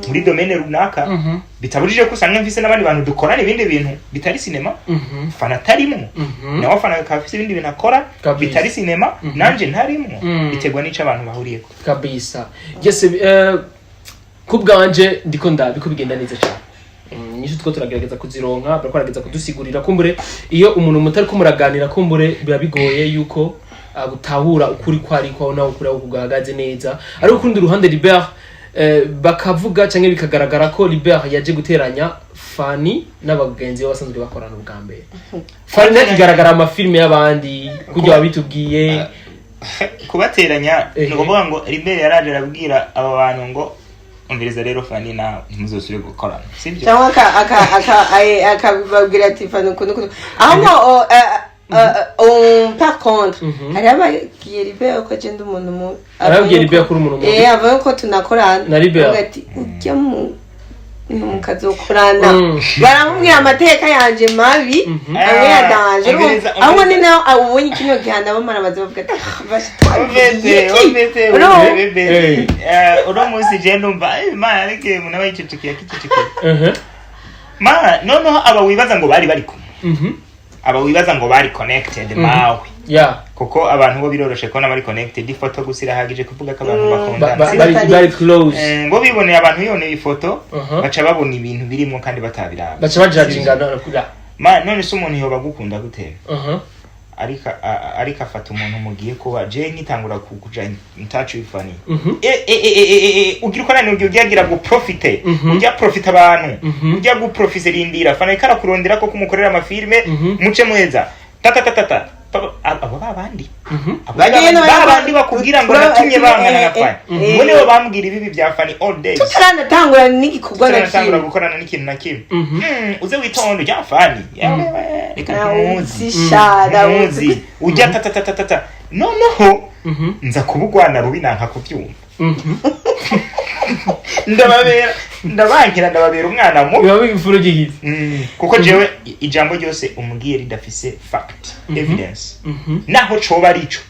muri domaine runaka. Bitabujije ko usanga mfise n'abandi bantu dukorana ibindi bintu bitari sinema, Fana atarimwo, nawe Fana akaba afise ibindi bintu akora bitari sinema, nanje ntarimwo. Biterwa n'ico abantu bahuriyeko. Kabisa. Yes, ku bwanje ndiko ndabiko bigenda neza cyane. Nyinshi two turagerageza kuzironka, bariko baragerageza kudusigurira. Kumbure iyo umuntu mutari ko muraganira, kumbure biba bigoye yuko gutahura ukuri ko ariko nawe ukuri aho kugahagaze neza. Ariko kurundi ruhande Libert, bakavuga canke bikagaragara ko Libert yaje guteranya Fani n'abagenzi be basanzwe bakorana ubwa mbere. Fani ntakigaragara amafilime y'abandi kurya wabitubwiye. Kubateranya ni ukuvuga ngo Libert yaraje arabwira aba bantu ngo umviriza rero, Fani nawe ntimuzosubire gukorana, sibyo? Cyangwa akababwira ati Fana ukuntu ukuntu ahubwo par contre hari ababwiye Libert ko agenda umuntu mubi. Arababwiye Libert ko uri umuntu mubi? Avuga ko tunakorana. Na Libert? Avuga ati ujya mu Mukazokorana. Baramubwira amateka yanje mabi, amwe ya danger. Ahubwo ni nawe ubonye kino gihano, bamara baza bavuga ati: "Ah, basha, Umvese, iki?" umvese, Urumva? umvese. Uno munsi je ndumva Imana ariko umuntu aba yicecekeye akicecekeye. Ma noneho aba wibaza ngo bari kumwe, aba wibaza ngo bari connected mawe, kuko abantu bo biroroshe kubona bari connected, ifoto gusa irahagije kuvuga ko abantu bakundana. Bari close. Bo biboneye, abantu biboneye ifoto, baca babona ibintu birimo kandi batabiraba. Baca bajajingana kuri. Ma none se umuntu yoba agukunda gute, ariko ariko afata umuntu mugiye kuba, je nkitangura kuja in touch with Fanny, ugira uko nani ugira guprofite, ujya profite abantu, ujya guprofite, rindira Fanny ariko arakurondera ko kumukorera amafilme, muce muheza tata tata tata. Abo babandi, abo Bagenda babandi bakubwira ngo natumye bangana na Fanny, ngo nibo bambwira ibibi bya Fanny all days. Tutaranatangura n'igikorwa na Turanatangura kimwe. gukorana n'ikintu na kimwe. Uze witonde ujya Fanny. Yewe, reka, ntumuzi. Nawuzi sha, nawuzi. Ntumuzi ujya tata tata tata. Noneho nza kubugwana rubi, nanka kubyumva, ndababera, ndabankira, ndababera umwana mubi. Biba bigifuro gihita. Kuko jewe ijambo ryose umubwiye ridafise fact, evidence, naho coba arico,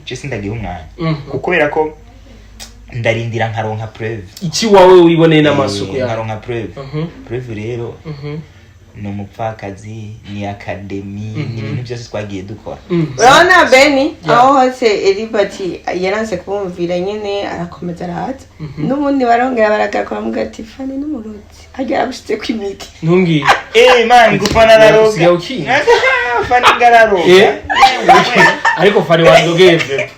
je sindagiha umwanya, kubera ko ndarindira nkaronka preuve. Iki wawe wiboneye n'amaso yawe. Nkaronka preuve. Preuve rero ni umupfakazi, ni academy, ni ibintu byose twagiye dukora. Urabona Beni, aho hose Elibati yaranse kubumvira nyine, arakomeza araza, n'ubundi barongera baragaruka bamubwira ati: "Fani n'umurozi, harya yaragushyize ku imiti." Ntumbwire. Man, gufana araroga. Usigaye ukina. Fani ngararoga. Ariko Fani wandogeye pe,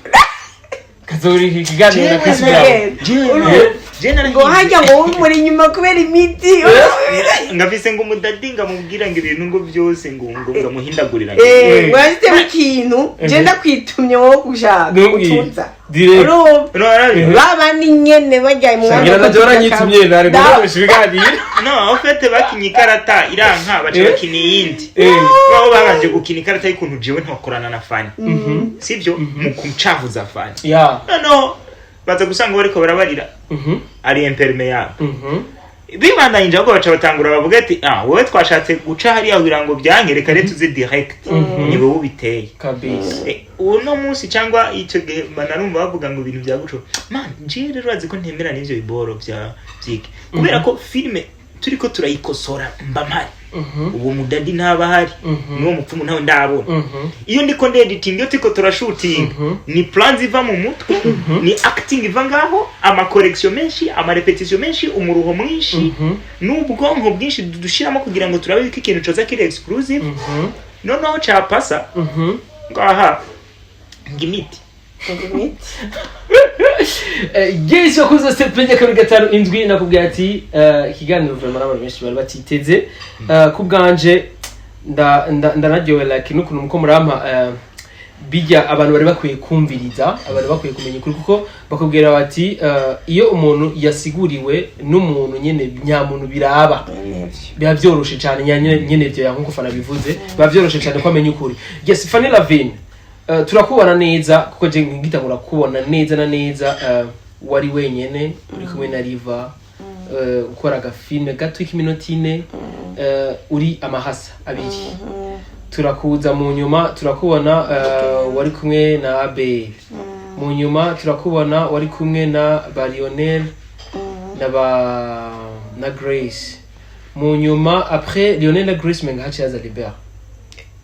kazori iki kiganiro na Chris Brown. Ngo hajya ngo wumure inyuma kubera imiti. Ngafise ngo umudadi ngamubwira ngo ibintu ngo byose ngo ngamuhindagurira. Ngo yashyizemo ikintu, je ndakwitumye wowe gushaka Ntumbwire. utuza. Direct. Urumva? No, arabi. Babandi nyene bajya mu Ngira navyo baranyitumye, nari gukoresha ibiganiro. No, en fait bakinye ikarata iranka, baca bakina iyindi. Babo babanje gukina ikarata y'ukuntu jewe ntokorana na Fani, sibyo, mu kumcavuza Fani. Noneho baza gusanga bariko barabarira ari imperméable. Bibandanyije ahubwo baca batangura bavuga ati: "Ah, wowe twashatse guca hariya kugira ngo byanke, reka rero tuze direct, ni wowe ubiteye." Kabisa. Uno munsi cyangwa icyo gihe banarumva bavuga ngo ibintu bya guco. Man, jewe rero urazi ko ntemera n'ivyo biboro bya vyiki, kubera ko filime turiko turayikosora mba mpari. Uwo mudadi ntaba ahari, n'uwo mupfumu ntawe ndabona. Iyo ndiko ndediting, iyo turiko turashooting, ni plans iva mu mutwe, ni acting iva ngaho, ama correction menshi, ama repetition menshi, umuruho mwinshi n'ubwonko bwinshi dushiramo kugira ngo turabe ko ikintu coza kiri exclusive. Noneho capasa ngaha ngo imiti. Imiti. Yes, wakoze Step Media 257. Nakubwira ati ikiganiro vraiment n'abantu benshi bari batiteze. Ku bwanje ndanaryowe like n'ukuntu muko murampa bijya abantu bari bakwiye kumviriza, abantu bakwiye kumenya ukuri, kuko bakubwira bati iyo umuntu yasiguriwe n'umuntu nyene nyamuntu biraba biba byoroshe cyane, nyene ivyo ya nkuko Fana bivuze, biba byoroshe cyane ko amenya ukuri. Yes, Fanny Lavine, turakubona neza, kuko je ngitangura kubona neza na neza, wari wenyene uri kumwe na Riva, ukora agafilme gato k'iminota 4, uri amahasa abiri. Turakuza mu nyuma turakubona, wari kumwe na Abel. Mu nyuma turakubona wari kumwe na ba Lionel na ba na Grace. Mu nyuma après Lionel na Grace, menga haciye haza Libert.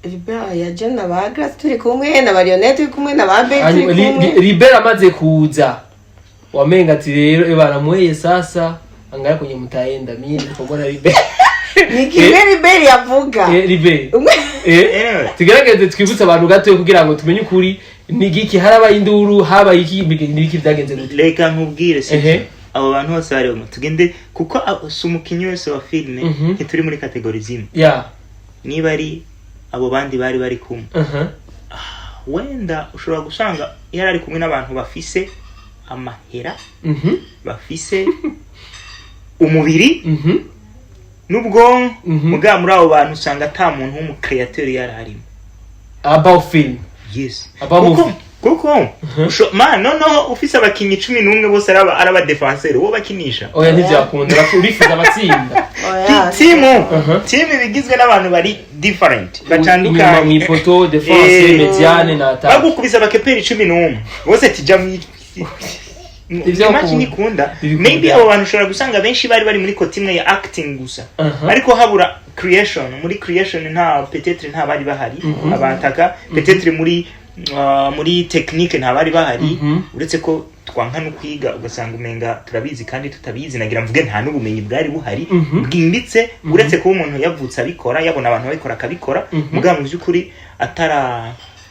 Libert yaje na ba Grace turi kumwe, na ba Lionel turi kumwe, na ba Abel turi Hanyuma kumwe. Libert amaze kuza, wamenga ati rero ebana mweye sasa angaya kwenye mtaenda, mimi nilipokuwa na Libert. Ni kimwe Libert yavuga. Libert. Anyway. Tugerageze twibutse abantu gato kugira ngo tumenye ukuri ni igiki, harabaye induru, habaye iki, nibiki, byagenze gute? Reka nkubwire, si abo bantu bose barimo tugende, kuko si umukinnyi wese wa filime, ntituri muri catégorie zimwe. Niba ari abo bandi bari kumwe, wenda ushobora gusanga yari ari kumwe n'abantu bafise amahera, bafise umubiri n'ubwonko. Mugabo muri abo bantu usanga ata muntu w'umu créateur yari arimo. About film. Yes. About Kuko movie. Kuko man, noneho ufise abakinyi 11 bose ari aba défenseur, uwo bakinisha? Oya, ntivyakunda, urifuza abatsinda. Oya. Timu, timu ibigizwe n'abantu bari different, inyuma batandukanye. Mw'ipoto, défense, médiane na attaque. Bagukubise abakeperi 11 bose tija mu Ivyo imagine ukunda. ikunda. Ibikunda. Maybe abo bantu ushobora gusanga benshi bari muri côté imwe ya acting gusa, ariko habura creation. Muri creation nta, peut-être nta bari bahari abataka, peut-être muri technique nta bari bahari. Uretse ko twanka no kwiga, ugasanga umenga turabizi kandi tutabizi. Nagira mvuge nta n'ubumenyi bwari buhari bwimbitse, uretse kuba umuntu yavutse abikora, yabona abantu babikora akabikora, mugabo mu by'ukuri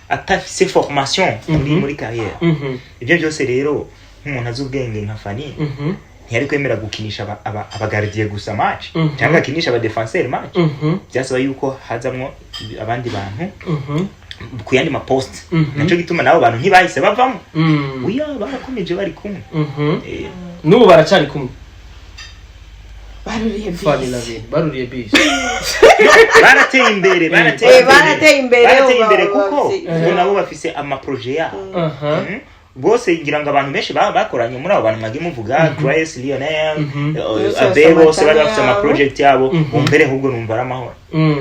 atafise formation muri carrière. Ibyo byose rero, nk'umuntu azi ubwenge nka Fanny, ntiyari kwemera gukinisha aba gardien gusa match, cyangwa akinisha aba défenseur match. Byasaba yuko hazamwo abandi bantu ku yandi ma poste. Naco gituma nabo bantu ntibahise bavamo. Oya, barakomeje bari kumwe. N'ubu baracari kumwe. Baruriye Fanny bisi. Lavine baruriye bisi. Barateye imbere, barateye imbere. Barateye imbere, barateye imbere, kuko ubu nabo bafise ama projet yabo. Bose ngira ngo abantu benshi bakoranye muri abo bantu mwagiye muvuga, Grace, Lionel, Bose Abe, bafise bose bari bafise ama ama project yabo. Umbere ahubwo numva ari amahoro.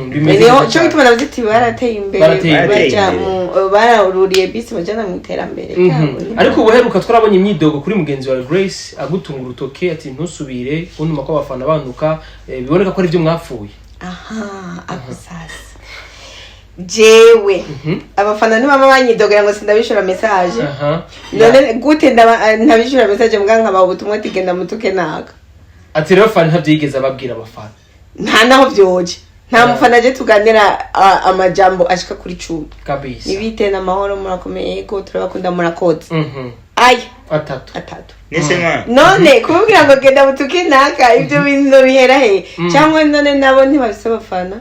Bimeze Niho neza cyo cyane. gituma navuze ati barateye imbere. Barateye imbere. Baja bararuriye bisi bajana mu iterambere ryabo. Ariko ubuheruka twarabonye imyidogo kuri mugenzi wawe Grace, agutunga urutoke ati ntusubire kuntuma ko abafana banduka, biboneka ko ari byo mwapfuye. Aha, ako sasa jewe abafana ntibaba banyidogera ngo sindabishura message. None gute ntabishura message mbwa nkabaha ubutumwa ati genda mutuke naka? Ati rero Fanny ntabyigeze ababwira abafana. Nta naho vyoje, nta mufana je tuganira amajambo ashika kuri 10. Nibite n'amahoro, murakomeye, yego turabakunda, murakoze. Aya. Atatu. Atatu. Nese mwana. None kubabwira ngo genda mutuke naka, ibyo bintu bihera he? Cyangwa none nabo ntibafise abafana?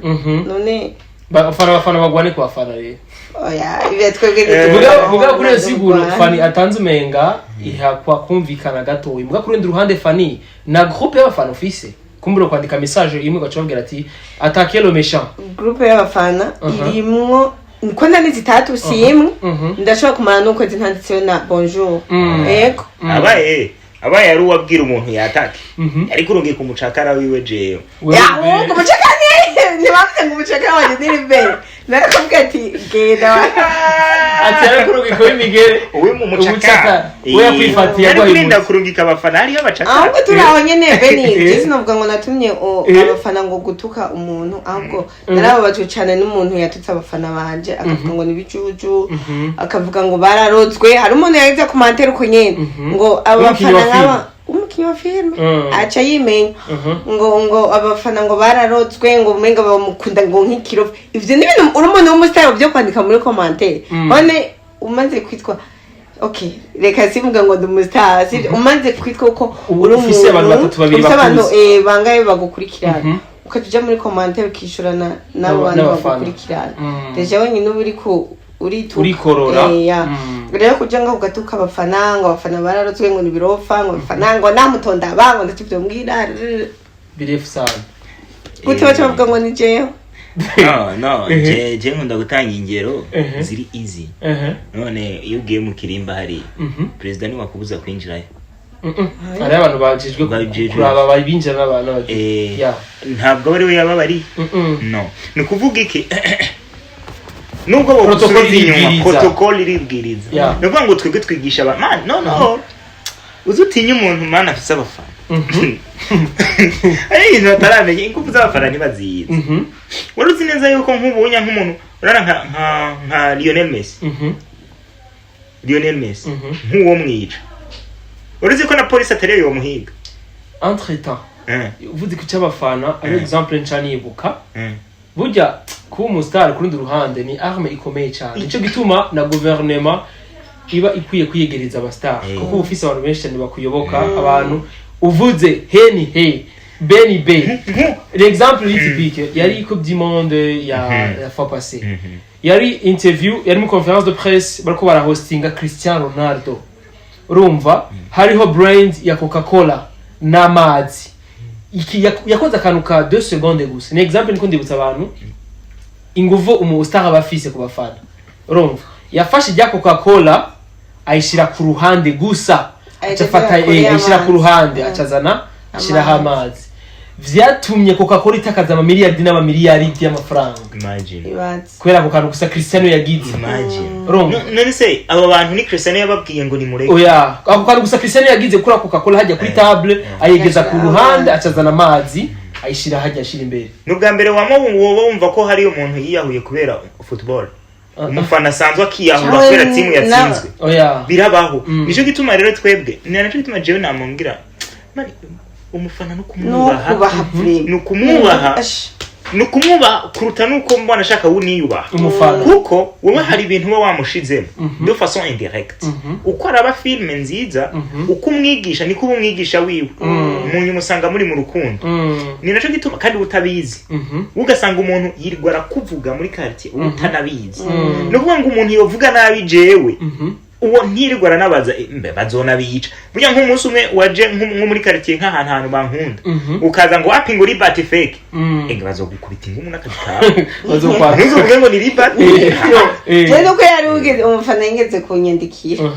None Abafana bagwane ku bafana rero. Oya, ibyo twebwe Muga kuri iyo siguro Fanny atanze, umenga ihakwa kumvikana gatoyi. Muga kuri urundi ruhande, Fanny na groupe y'abafana ufise, kumbura kwandika message imwe ugaca babwira ati attaquer le méchant. Groupe y'abafana irimwo niko ndani zitatu, si imwe. Ndashobora kumara n'ukwezi ntanditseyo na bonjour. Yego. Abaye ari uwabwira umuntu yatake, ariko urungiye ku mucakara wiwe jewe. Wewe. Ya, ahubwo umucakara ntibavuze ngo umucakara wanjye ni imbere, narakubwira ati genda. Ati yarakurungika w'imigere. Uwe mu mucakara. We yakwifatiye Yari agwaye kurinda umutsi. kurungika abafana, hariyo abacakara. Ahubwo turi aho nyene, Beni, je sinovuga ngo natumye abafana ngo gutuka umuntu, ahubwo narababajwe cane n'umuntu yatutse abafana banje, akavuga ngo ni ibijuju, akavuga ngo bararotswe. Hari umuntu yagize commentaire uko nyene ngo Umukinyi abafana wa nk'aba, umukinyi wa filime, aca yimenya ngo abafana ngo bararotswe, ngo umenga bamukunda ngo nk'ikirofu. Ivyo ni ibintu uri umuntu w'umusitari byo kwandika muri commentaire? None umaze kwitwa, okay, reka sivuga ngo ndi umusitari, sivyo, umaze kwitwa uko Ubu uri ufise abantu umuntu, batatu, babiri ufise abantu bakuzi. Bangahe bagukurikirana, ukaja uja muri commentaire ukishurana n'abo bantu N'abafana. bagukurikirana, déjà wenyine uba uriko urituka. Urikorora. Ya. Rero kuja ngaho ugatuka abafana ngo abafana bararotswe, ngo nibirofa, ngo abafana ngo namutonda ba, ngo ndacyo mbwira. Birefu sana. Gute baca bavuga ngo ni jewe? No, je nkunda gutanga ingero ziri easy. None iyo ugiye mu kirimba hari perezida ntiwakubuza kwinjirayo? Hariho abantu bajejwe Bajejwe. kuraba abinjira n'abantu ya. Ntabwo ari we yaba bari. No, ni ukuvuga iki? Nubwo Protocol bogusubiza inyuma, iribwiriza. protocol iribwiriza. Ni ukuvuga ngo twebwe twigisha aba man. No, uzi utinya umuntu, man, afise abafana. Ari ibintu bataramenya, ingufu z'abafana ntibazizi. Wari uzi neza yuko nk'ubunya nk'umuntu urana nka Lionel Messi, Lionel Messi, nk'uwo mwica, wari uzi ko na polisi atari yo yomuhiga? Entre temps, uvuze ku cy'abafana, ari exemple nca nibuka, burya kuba umustar ku rundi ruhande ni arme ikomeye cyane. Nicyo gituma na guverinoma iba ikwiye kwiyegereza abastar, kuko uba ufise abantu benshi cyane bakuyoboka. Abantu uvuze he ni he, be ni be. L'exemple typique yari Coupe du Monde ya la fois passée, yari interview, yari mu conférence de presse, bariko barahostinga Cristiano Ronaldo. Urumva hariho brand ya Coca Cola n'amazi. Iki yakoze akantu ka 2 secondes gusa, ni exemple niko ndibutsa abantu inguvu umu star aba afise ku bafana. Urumva yafashe irya Coca Cola. Ayishira ku ruhande gusa, aca afata Ayigeza kure ayishira ku y'amazi. ruhande, acazana ashiraho amazi. Vyatumye Coca Cola itakaza amamiliyardi n'amamiliyaridi y'amafaranga. Imagine. Ibaze. Kubera ako kantu gusa Cristiano yagize. Imagine. Urumva? None se abo bantu ni Cristiano yababwiye ngo nimureke? Oya, ako kantu gusa Cristiano yagize kuri Coca Cola hajya kuri table, ayigeza ku ruhande, acazana amazi, ayishira hajya, ashira imbere. Ni ubwa mbere wama woba wumva ko hari umuntu yiyahuye kubera football, umufana asanzwe akiyahura Cyangwa kubera timu yatsinzwe? Oya. Birabaho. Mm. Nico gituma rero twebwe, ni naco gituma jewe namubwira, man, umufana no kumwubaha. Nukubaha vraiment. Ni ukumwubaha. Ash. Ni ukumwubaha kuruta nuko mbona ashaka wuniyubaha. Umufana. Kuko wowe hari ibintu uba wamushizemo de façon indirecte. Uko araba filime nziza, uko umwigisha niko uba umwigisha wiwe, mu nyuma usanga muri mu rukundo. Ni naco gituma kandi utabizi, ugasanga umuntu yirirwa arakuvuga muri quartier utanabizi. Ni ukuvuga ngo umuntu yovuga nabi jewe, uwo ntirirwa aranabaza, mbe bazona bica. Burya nk'umunsi umwe waje nko muri quartier, nk'ahantu hantu bankunda, ukaza ngo wapi, ngo Libert fake, enge bazogukubita ingumu n'akazi kawe. Bazokwaka. Ntuzuvuge ngo ni Libert. Je nuko yari ugeze umufana yigeze kunyandikira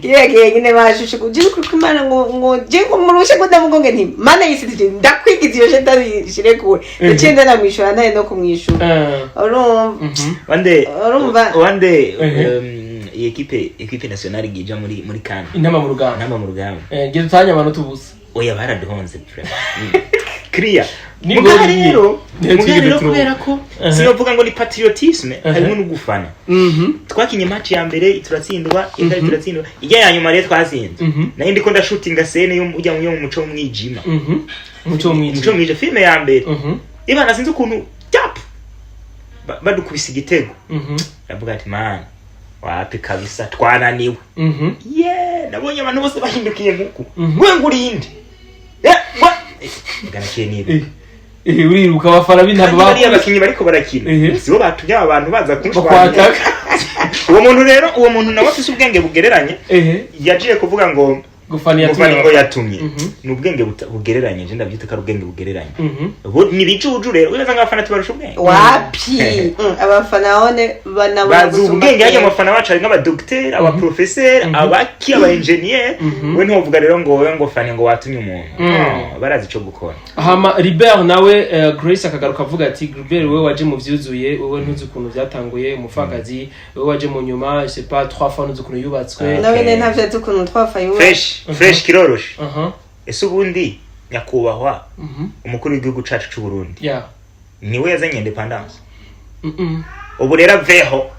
kiriya gihe nyine bashushe kugira ukuri kw'Imana, ngo je ngo murushe ngo ndamugonge, nti mana yisitije ndakwigiza iyo shetani shire kure. Ndaciye ndanamwishura, ntaye no kumwishura. Urumva? Wande. Urumva? Wande. Iyi équipe nationale igija muri CAN. Intama mu rugamba. Intama mu rugamba. Genda utanye amanota ubusa. Oya, baraduhonze vraiment. Clear. Ni Mugabo goli. rero, Niyo mugabo twigeze rero, turonka. kubera ko sinovuga ngo ni patriotisme, harimo no gufana. Twakinye match ya mbere turatsindwa, iya kabiri turatsindwa, ijya ya nyuma rero twatsinze. Nayo ndiko ndashutinga scène yo ujya mu muco w'umwijima. Umuco Umuco w'umwijima. w'umwijima, filime ya mbere. Ibana sinzi ukuntu tap badukubise igitego. Ndavuga ati man, wapi kabisa, twananiwe. Ye, nabonye abantu bose bahindukiye nkuku. We ngo urinde. Ganaciye niba. Uriruka, abafana b'intama. Kandi bariya bakinyi bariko barakina, sibo batumye aba bantu baza kunshwanya. Bakwataka. Uwo muntu rero, uwo muntu nawe afise ubwenge bugereranye, yagiye kuvuga ngo gufana gufana yatumye. ngo yatumye. Ni ubwenge bugereranye, je ndabyita ko ari ubwenge bugereranye. Bo ni ibijuju rero, wibaza ngo abafana tubarusha ubwenge? Wapi. Abafana bone banabona Bazi gusumba ubwenge hajya twebwe. Abafana bacu hari nk'abadogiteri, abaprofeseri, abaki, aba engineer. We ntiwovuga rero ngo wowe ngo fani ngo watumye umuntu. No, barazi ico gukora. Hama Libert nawe, Grace akagaruka avuga ati Libert, wewe waje mu vyuzuye, wewe ntuzi ukuntu vyatanguye, umupfakazi, wewe waje mu nyuma, je sais pas, trois fois, ntuzi ukuntu yubatswe. Ah. Nawe nyene ntavyo azi ukuntu twafaye ubu. Fresh fresh, kiroroshe. Ese ubundi nyakubahwa umukuru w'igihugu cacu c'u Burundi niwe yazanye indépendance? Ubu rero aveho.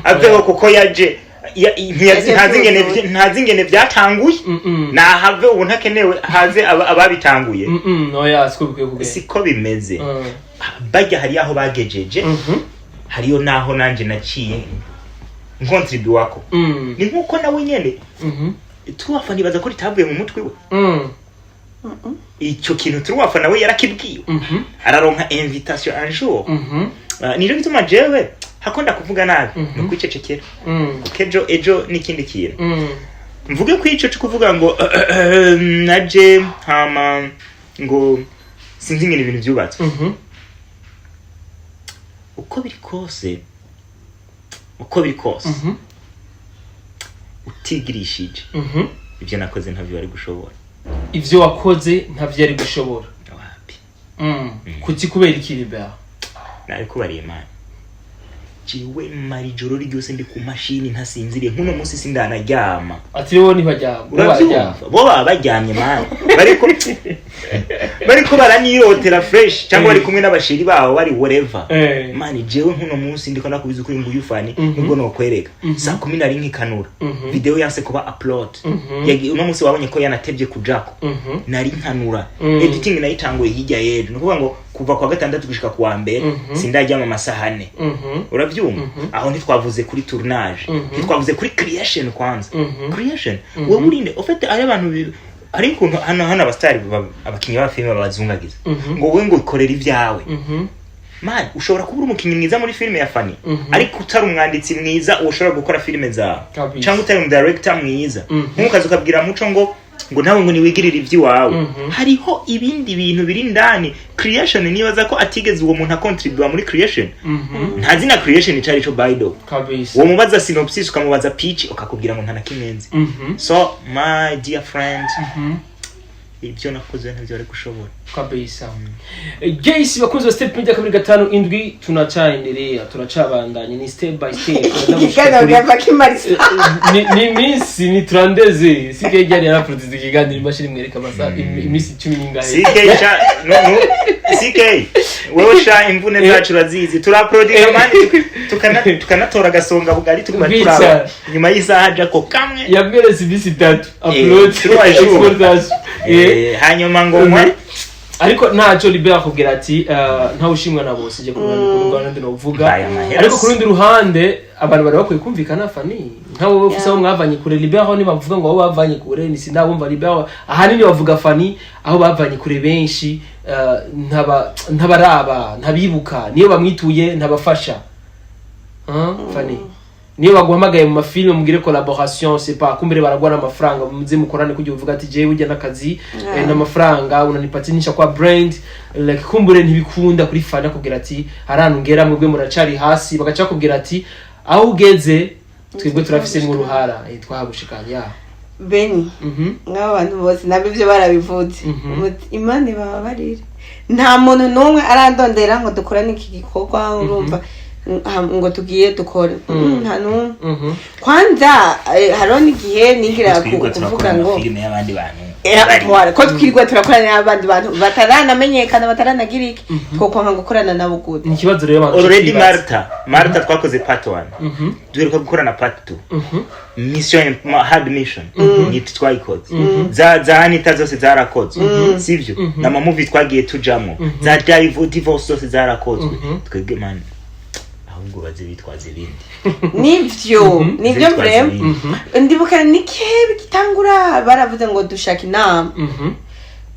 Aveho kuko yaje Yaje ntazi ingene byuzuye. ntazi ingene byatanguye. Nahave ubu, ntakenewe, haze ababitanguye. Oya, siko bikwiye kugenda. Siko bimeze. Bajya hariyo aho bagejeje, hariyo naho nanje naciye nkontribuwako. Ni nkuko nawe nyene tuwafa nibaza ko ritavuye mu mutwe we. Icyo kintu tuwafa nawe yarakibwiwe, araronka invitation un jour. Nico gituma jewe hakunda kuvuga nabi, ni ukwicecekera, kuko ejo ejo n'ikindi kintu. Mvuge ko ico cyo kuvuga ngo naje hama ngo sinzi ingene ibintu byubatswe, uko biri kose, uko biri kose, utigirishije, ibyo nakoze ntabyo bari gushobora. Ivyo wakoze ntavyo ari gushobora? Wapi. Kuki? Kubera iki, Libert? Nabikubariye mani, jewe mara ijoro ryose ndi ku mashini ntasinziriye, nk'uno munsi sindanaryama. Ati rero ntibaryama, bo bararyama. Urabyumva, bo baba baryamye mani, bariko baranirotera fresh cyangwa bari kumwe n'abashiri babo, bari whatever. Mani, jewe nk'uno munsi ndiko ndakubiza ukuri, nguyu fani, nubwo nokwereka saa 10 nari nkikanura, video yanse kuba upload. Uno munsi wabonye ko yanatevye kujako. Nari nkanura, editing nayitanguye hirya y'ejo, ni ukuvuga ngo kuva kwa gatandatu gushika kuwa mbere sindaryama amasaha 4. Urabyumva? Aho ntitwavuze kuri tournage, ntitwavuze kuri creation kwanza. Creation, wowe urinde ufite ari abantu hari ukuntu hano abasitari abakinnyi ba filime babazungagiza ngo wowe ngo ikorere ibyawe. Man, ushobora kuba uri umukinnyi mwiza muri filime ya Fanny, ariko utari umwanditsi mwiza ushobora gukora filime zawe, cyangwa utari umudirector mwiza. Nk'ukaza ukabwira Muco ngo Ngo nawe ngo niwigirire iby'iwawe. Hariho ibindi bintu biri indani creation. Nibaza ko atigeze uwo muntu akontribuwa muri creation. Ntazi na creation icyo ari cyo, by the way. Uwo mubaza synopsis, ukamubaza pitch, ukakubwira ngo nta na kimwe nzi. So my dear friend, ibyo nakoze ntabyo bari gushobora. Kabisa. Guys, bakunzi ba Step Media 257, tunacaendelea, turacabandanye, ni step by step, turaza gushika Ikiganiro byava kimarisa. Ni iminsi ni turandeze sike yari yaraproduce ikiganiro, imashini imwereka amasaha, iminsi 10 n'ingahe. CK sha, no no CK, wewe sha, imvune zacu urazizi. Turaproduce man, tukanatora agasonga bugari, tuguma Bwica. turaba nyuma y'isaha jako kamwe. Yamweretse iminsi 3 upload, Trois jours. exportation. Hanyuma ngo nkwe. Ariko ntacyo, Libera akubwira ati ntawushimwa na bose, ijya ku ruhande novuga. Aya mahera. Ariko ku rundi ruhande abantu bari bakwiye kumvikana. Fani, nka wowe ufise aho mwavanye kure, Libera aho nibavuga ngo aho bavanye kure ni sindabumva. Libera ahanini bavuga Fani aho bavanye kure benshi, ntabaraba, ntabibuka, niyo bamwituye ntabafasha. Fani, niyo baguhamagaye mu mafilime mugire collaboration, c'est pas kumbere baragwana amafaranga, muze mukorane kugira uvuga ati jewe ujya n'akazi, n'amafaranga unanipatinisha kwa brand, like kumbure ntibikunda kuri Fani. Akubwira ati arantu ngera mwebwe muracari hasi, bagaca bakubwira ati aho ugeze twebwe turafise uruhara, twahagushikanye ya. Beni, nk'aba bantu bose nabyo ibyo barabivuze. Muti, Imana ibababarire, nta muntu n'umwe arandondera ngo dukorane iki gikorwa, urumva, ngo tugiye dukore. Nta n'umwe. Kwanza hariho n'igihe nigira Twirirwa kuvuga turakora ngo amafilime y'abandi bantu. Voilà, ko twirirwa turakorana n'abandi bantu bataranamenyekana, bataranagira iki, twokwanga gukorana nabo gute? Ni ikibazo rero abantu Already twibaza. Marta twakoze part 1, duheruka gukorana part 2. Mission hard mission ni twayikoze, za Anita zose zarakozwe, sivyo? N'ama movie twagiye tujamwo, za divorce zose zarakozwe. Twebwe man, ahubwo baze bitwaza ibindi. Nivyo, nivyo. Bitwaza Vraiment, ibindi. Ndibuka nikehe bigitangura baravuze ngo dushaka inama.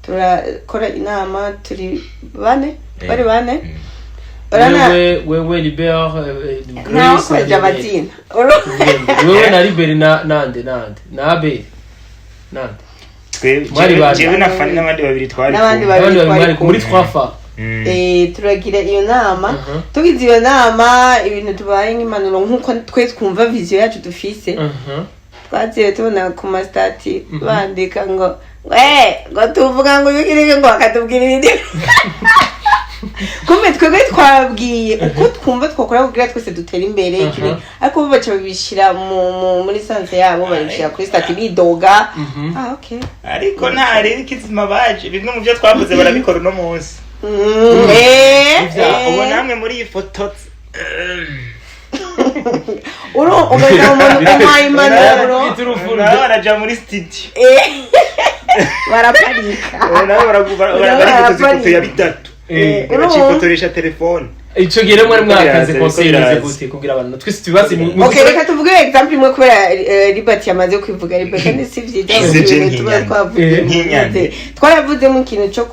Turakora inama turi bane, bari bane. Urabona. Wewe Libert, Ntawe Grace na koresha Libert. amazina. Wewe na Libert na nande nande na Abel nande. Mwari bane. Jewe na Fani n'abandi babiri twari N'abandi kumwe. babiri. Abandi babiri twari mwari muri kumwe. twafa. Turagira iyo nama. Tugize iyo nama, ibintu tubaye nk'impanuro nk'uko twe twumva vision yacu dufise. Twagiye tubona ku ma status bandika ngo ngo tuvuga ngo ibiki, ngo bakatubwira ibindi. Kumbe twebwe twabwiye uko twumva twakora kugira twese dutere imbere. Ariko bo baca babishyira muri sens yabo, babishyira kuri status bidoga. Ah, okay. Ariko nta kizima baje, bimwe mu byo twavuze barabikora uno munsi. Ubu namwe muri iyi foto Uru ugasanga umuntu umuhaye impanuro. Iturufu. Nabo baraja muri studio. Baraparika. Ubu nabo barifotoza ifoto ya bitatu. Bacifotoresha telefone. Ico gihe rero mwari mwakaze Biraza, conseil imeze biraza. gute kugira abantu twese tubibaze Okay, reka tuvuge example imwe kubera Liberty yamaze kwivuga. Liberty kandi si vyiza Ese je ibintu tuba nk'inyana. twavuze. Nk'inyana. Twaravuzemo ikintu cyo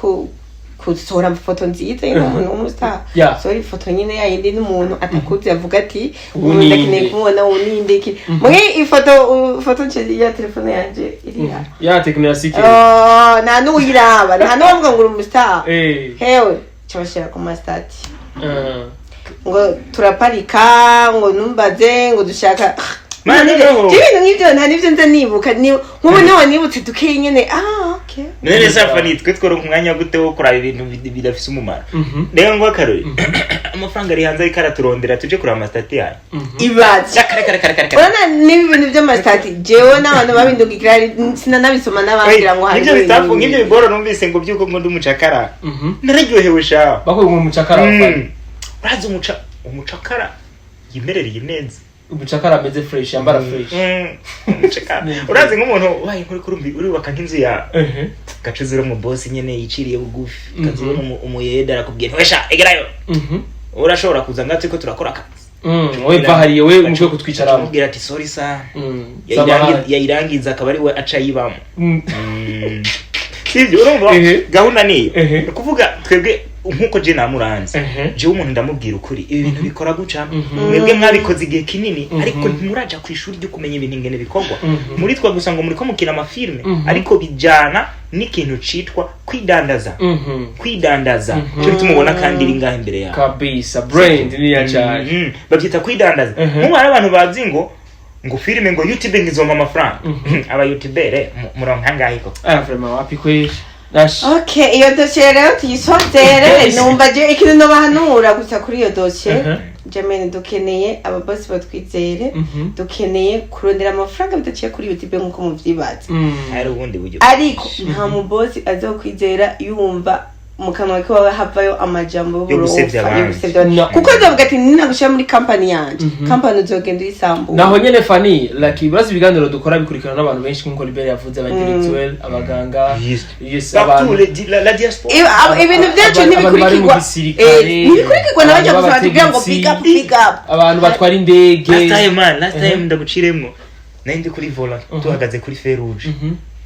gusohora ifoto nziza y'umuntu w'umu star. Sohora ifoto nyine yayindi n'umuntu atakuzi avuga ati Ubu ubu ni ndakeneye nde? kumubona, ubu ninde iki muri ifoto, ifoto nje ya telefone yanje iriya. Ya technologie. Oh, nta n'uyiraba, nta n'uwavuga ngo uri umu star. Hewe cyabashyira ku ma status ngo turaparika, ngo numbaze ngo dushaka. Man, no. Ibintu nk'ibyo nta n'ibyo nza nibuka. Nk'ubu niho nibutse dukeyi nyene. Ah, okay. None se Fani, twe tworonka umwanya gute wo kuraba ibintu bidafise umumaro? Rero ngo akarori amafaranga ari hanze ariko araturondera, tuje kuraba ama status yayo. Ibaze. Reka reka reka reka reka. Urabona n'ibi bintu by'ama status, jewe n'abantu babindugikira sinanabisoma, n'abambwira ngo Nk'ibyo harimo bitafu ibintu. Nk'ibyo bigoro numvise ngo byuko ngo ndi umucakara, nararyohewe sha. Bakuye mu mucakara wa Fani. Urazi umucakara yimerereye neza. Umucakara ameze fresh, yambara fresh. Umucakara, urazi nk'umuntu ubaye nk'uri kurumbi urubaka nk'inzu yawe, gacuzi uri umubosi nyene yiciriye bugufi, kazi ubona umuyede arakubwira ntiwesha egerayo. Urashobora kuza ngaho turiko turakora akazi. Wowe va hariya, we mukwiye kutwicaramo. Amubwira ati sorry sa. Samahani. Yayirangiza akaba ari we aca yibamo. Sivyo? Urumva, gahunda niyo. Ni ukuvuga twebwe Nkuko je namuranze, jewe umuntu ndamubwira ukuri, ibi bintu bikora guca. Mwebwe mwabikoze igihe kinini, ariko ntimuraja ku ishuri ryo kumenya ibintu ingene bikorwa. Muri twa gusa ngo muriko mukina amafilme, ariko bijana n'ikintu citwa kwidandaza. Kwidandaza cyo tumubona kandi iri ngaho imbere yawe. Kabisa, brand niya cyane. Babyita kwidandaza. Nk'ubu hari abantu bazi ngo filime, ngo YouTube, ngo izompa amafaranga. Aba youtubere muronka angahe koko? Ah, vraiment, wapi kweli. Nash. Okay, iyo dosiye rero tuyisozere. Numva je ikintu nobahanura gusa kuri iyo dosiye, Jamene, dukeneye ababosi batwizere. Dukeneye kurondera amafaranga bidaciye kuri YouTube nk'uko muvyibaza. Hari ubundi buryo. Ariko nta mubosi azokwizera yumva mu kanwa kiwawe havayo amajambo Yo gusebya y'uburofa, yo abandi. gusebya abandi. No. Kuko azovuga ati ninagushira muri kampani yanje, kampani uzogenda uyisambura. Naho nyene Fani, like, ibibazo, ibiganiro dukora bikurikirana n'abantu benshi, nk'uko Libere yavuze, aba intellectuel, abaganga. Yes. Yes, Partout, abantu la diaspora. Ibintu byacu abantu bari mu ntibikurikirwa gisirikare, ntibikurikirwa n'abajya abantu gusa batubwira ngo b'abategetsi, big up, big up. Abantu batwara indege. Last time, man, last time ndaguciremwo, nari ndi kuri volant, tuhagaze kuri feu rouge,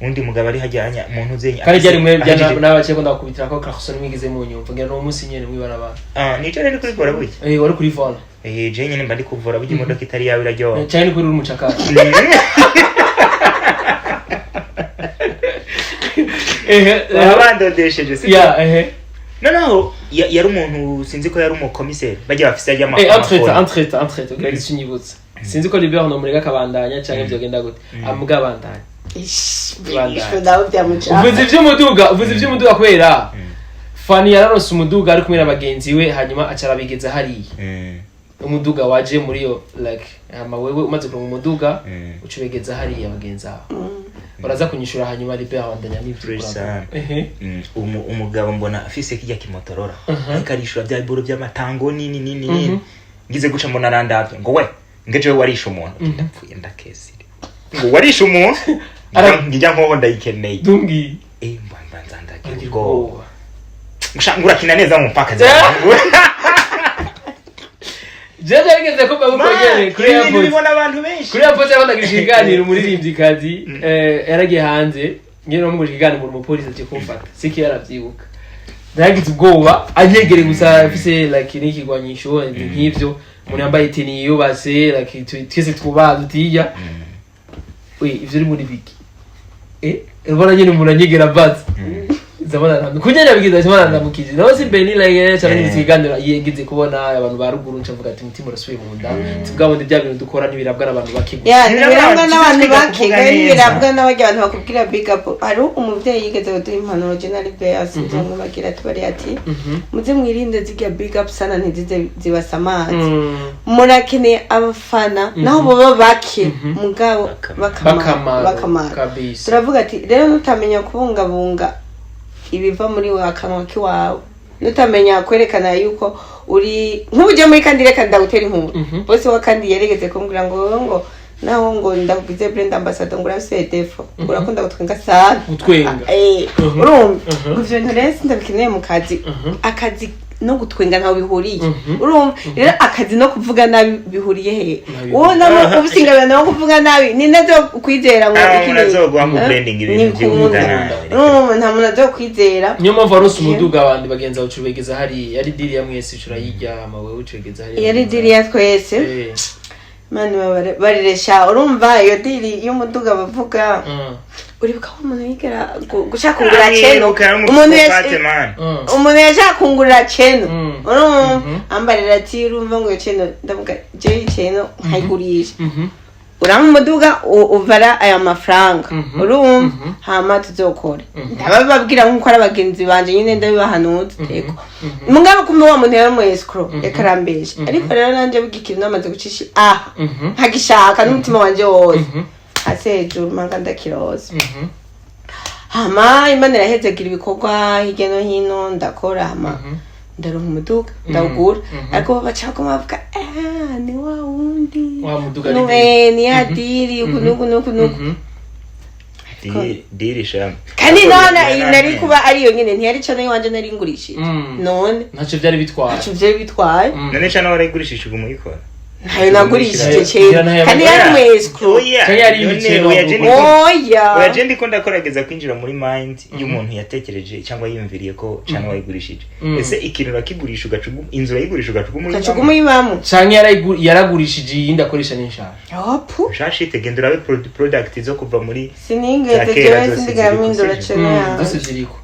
undi mugabo ari hajyanya umuntu uzenye. Kandi ryari mwe Ahejeje- n'abakeye ko ndakubitira ko Clarkson mwigize mu nyumva ngira no munsi nyene mwibarabara. Ah, nico rero kuri volant burya. Eh, wari kuri volant. Eh, je nyene mba ndi kuvora burya, imodoka itari yawe iraryoha. Cyane, ni kuri uri umucakara. Ehe. Baba bandodesheje, si? Ya, ehe. Noneho yari umuntu, sinzi ko yari umukomiseri, bajya bafise ajya. Eh, entre-temps, entre-temps, entre-temps, ugerageza unyibutsa, sinzi ko Libere nomurega akabandanya canke vyogenda gute, amuga abandanya. Ish, Bandanya. bishwe nawe byamucanga. Uvuze ivy'umuduga, uvuze ivy'umuduga kubera Fani yararonse umuduga ari kumwe na bagenzi we, hanyuma aca arabigeza hariya. Umuduga waje muri yo, like, hama wewe umaze kuronka umuduga, uca ubegeza hariya bagenzi aho baraza kunyishura, hanyuma Libere abandanya n'ivyo. Fresh sana. Ehe. Umugabo mbona afise kijya kimotorora, ariko arishura bya biboro by'amatango nini nini nini. Ngize guca mbona arandavye ngo we ngejewe warishe umuntu. Ndapfuye, ndakesire ngo warishe umuntu. Ngijya nkoho ndayikeneye. Dungi. Eh, mba mbanza ndagira agira ubwoba. ubwoba. Ngusha ngurakina neza mu mpaka. Jewe byarigeze ko mbabukogere kuri Ibintu airport. bibona abantu benshi. Kuri airport yabandagirisha ikiganiro umuririmbyikazi, yaragiye hanze nyine namugurije ikiganiro ngo umupolisi agiye kumfata, siki yaravyibuka, naragize ubwoba anyegere gusa afise like n'ikigwanyisho, ibintu nk'ivyo, umuntu yambaye iteni yiyubase, like twese twubaha dutinya we, ivyo uri muri biki, ubona nyine umuntu anyegera abaza zabona ntabwo kunyanya yabigize zabona ndamukije nawe si Beni, like cyane. Ngize ikiganiro yegeze kubona abantu ba ruguru, ncavuga ati umutima urasubiye mu nda, tubwa bundi bya bintu dukora ntibirabwa n'abantu bake gusa. Ya, ntibirabwa n'abantu Twiga bake. kuvuga Kandi neza. ntibirabwa n'abarya abantu bakubwira big up. Hari umuvyeyi yigeze kuduha impanuro General Beas, nzomubabwira tubari ati muze mwirinde zirya big up sana, ntizize zibasamaza. Murakeneye abafana naho baba bake, mugabo Bakamara. bakamaro bakamara. Kabisa. Turavuga ati rero nutamenya kubungabunga ibiva muri we akanwa k'iwawe, nutamenya kwerekana yuko uri nk'ubu ugiye muri kandi, reka ndagutera inkuru. Bose wa kandi yeregeze kumbwira ngo wowe ngo naho ngo ndakugize brand ambassador, ngo urafise défaut, ngo urakunda gutwenga sana. Gutwenga. Eh, urumva ngo ivyo bintu rero sindabikeneye mu kazi. Akazi no gutwenga ntaho bihuriye. Urumva rero akazi no kuvuga nabi bihuriye hehe? Ntaho. Wowe namo ubusingabira no kuvuga nabi ni nazo kwizera ngo Ah, iki umuntu azoguha ngo Eh? branding ibintu Ntibikunda. by'uvuga nabi. Urumva nta muntu azokwizera. Niyo mpamvu warose umuduga, abandi bagenzi bawe ucubegeza hariya, yari deal ya mwese, ucurayirya hama wewe ucubegeza hariya. Yari deal ya twese. Mani bariresha, urumva iyo deal y'umuduga bavuga, uribuka ko umuntu yigera gushaka kungura ceno, umuntu umuntu yashaka kungurira ceno, urumva, ambarira ati urumva ngo iyo ceno, ndavuga jewe ceno nkayigurisha, urampa umuduga uvara aya mafaranga, urumva, hama tuzokora. Ndabababwira nkuko ari abagenzi banje nyine, ndabibahanuza teko, mugabo kumbe wa muntu yari umu escroc, reka arambesha. Ariko rero nanje burya ikintu namaze gucisha aha nkagishaka n'umutima wanje wose, hasi hejuru mpanga ndakiroza. Hama Imana irahezagira ibikorwa hirya no hino, ndakora, hama ndaronka umuduga ndawugura, ariko bo baca baguma bavuga "Ah, ni wa wundi Wa muduga No, ari deal." ni ya deal uku nuku nuku nuku. Deal sham. Kandi none iyi nari kuba ariyo nyine, ntiyari cano iwanje nari ngurishije. None ntacyo byari bitwaye. Ntacyo vyari bitwaye. None cana warayigurishije uguma uyikora? Ntayo nagurishije Ngira kera ntayo kandi yagurishije. yari umu escroc. Oya, Cyangwa yari none ibiciro oya, ahubwo. je ndiko- Oya. Oya, je ndiko ndakorageza kwinjira muri mind y'umuntu yatekereje cyangwa yiyumviriye ko cyangwa wayigurishije. Ese ikintu urakigurisha ugaca inzu urayigurisha ugaca uguma Ugaca uyibamo? uguma uyibamo. Canke yaragurishije iyindi akoresha n'inshasha. Opu. Nshasha genda urabe product zo kuva muri Sinigeze za kera jewe zose sindigera ziriko, mpindura sivyo? channel yanjye. Zose ziriko.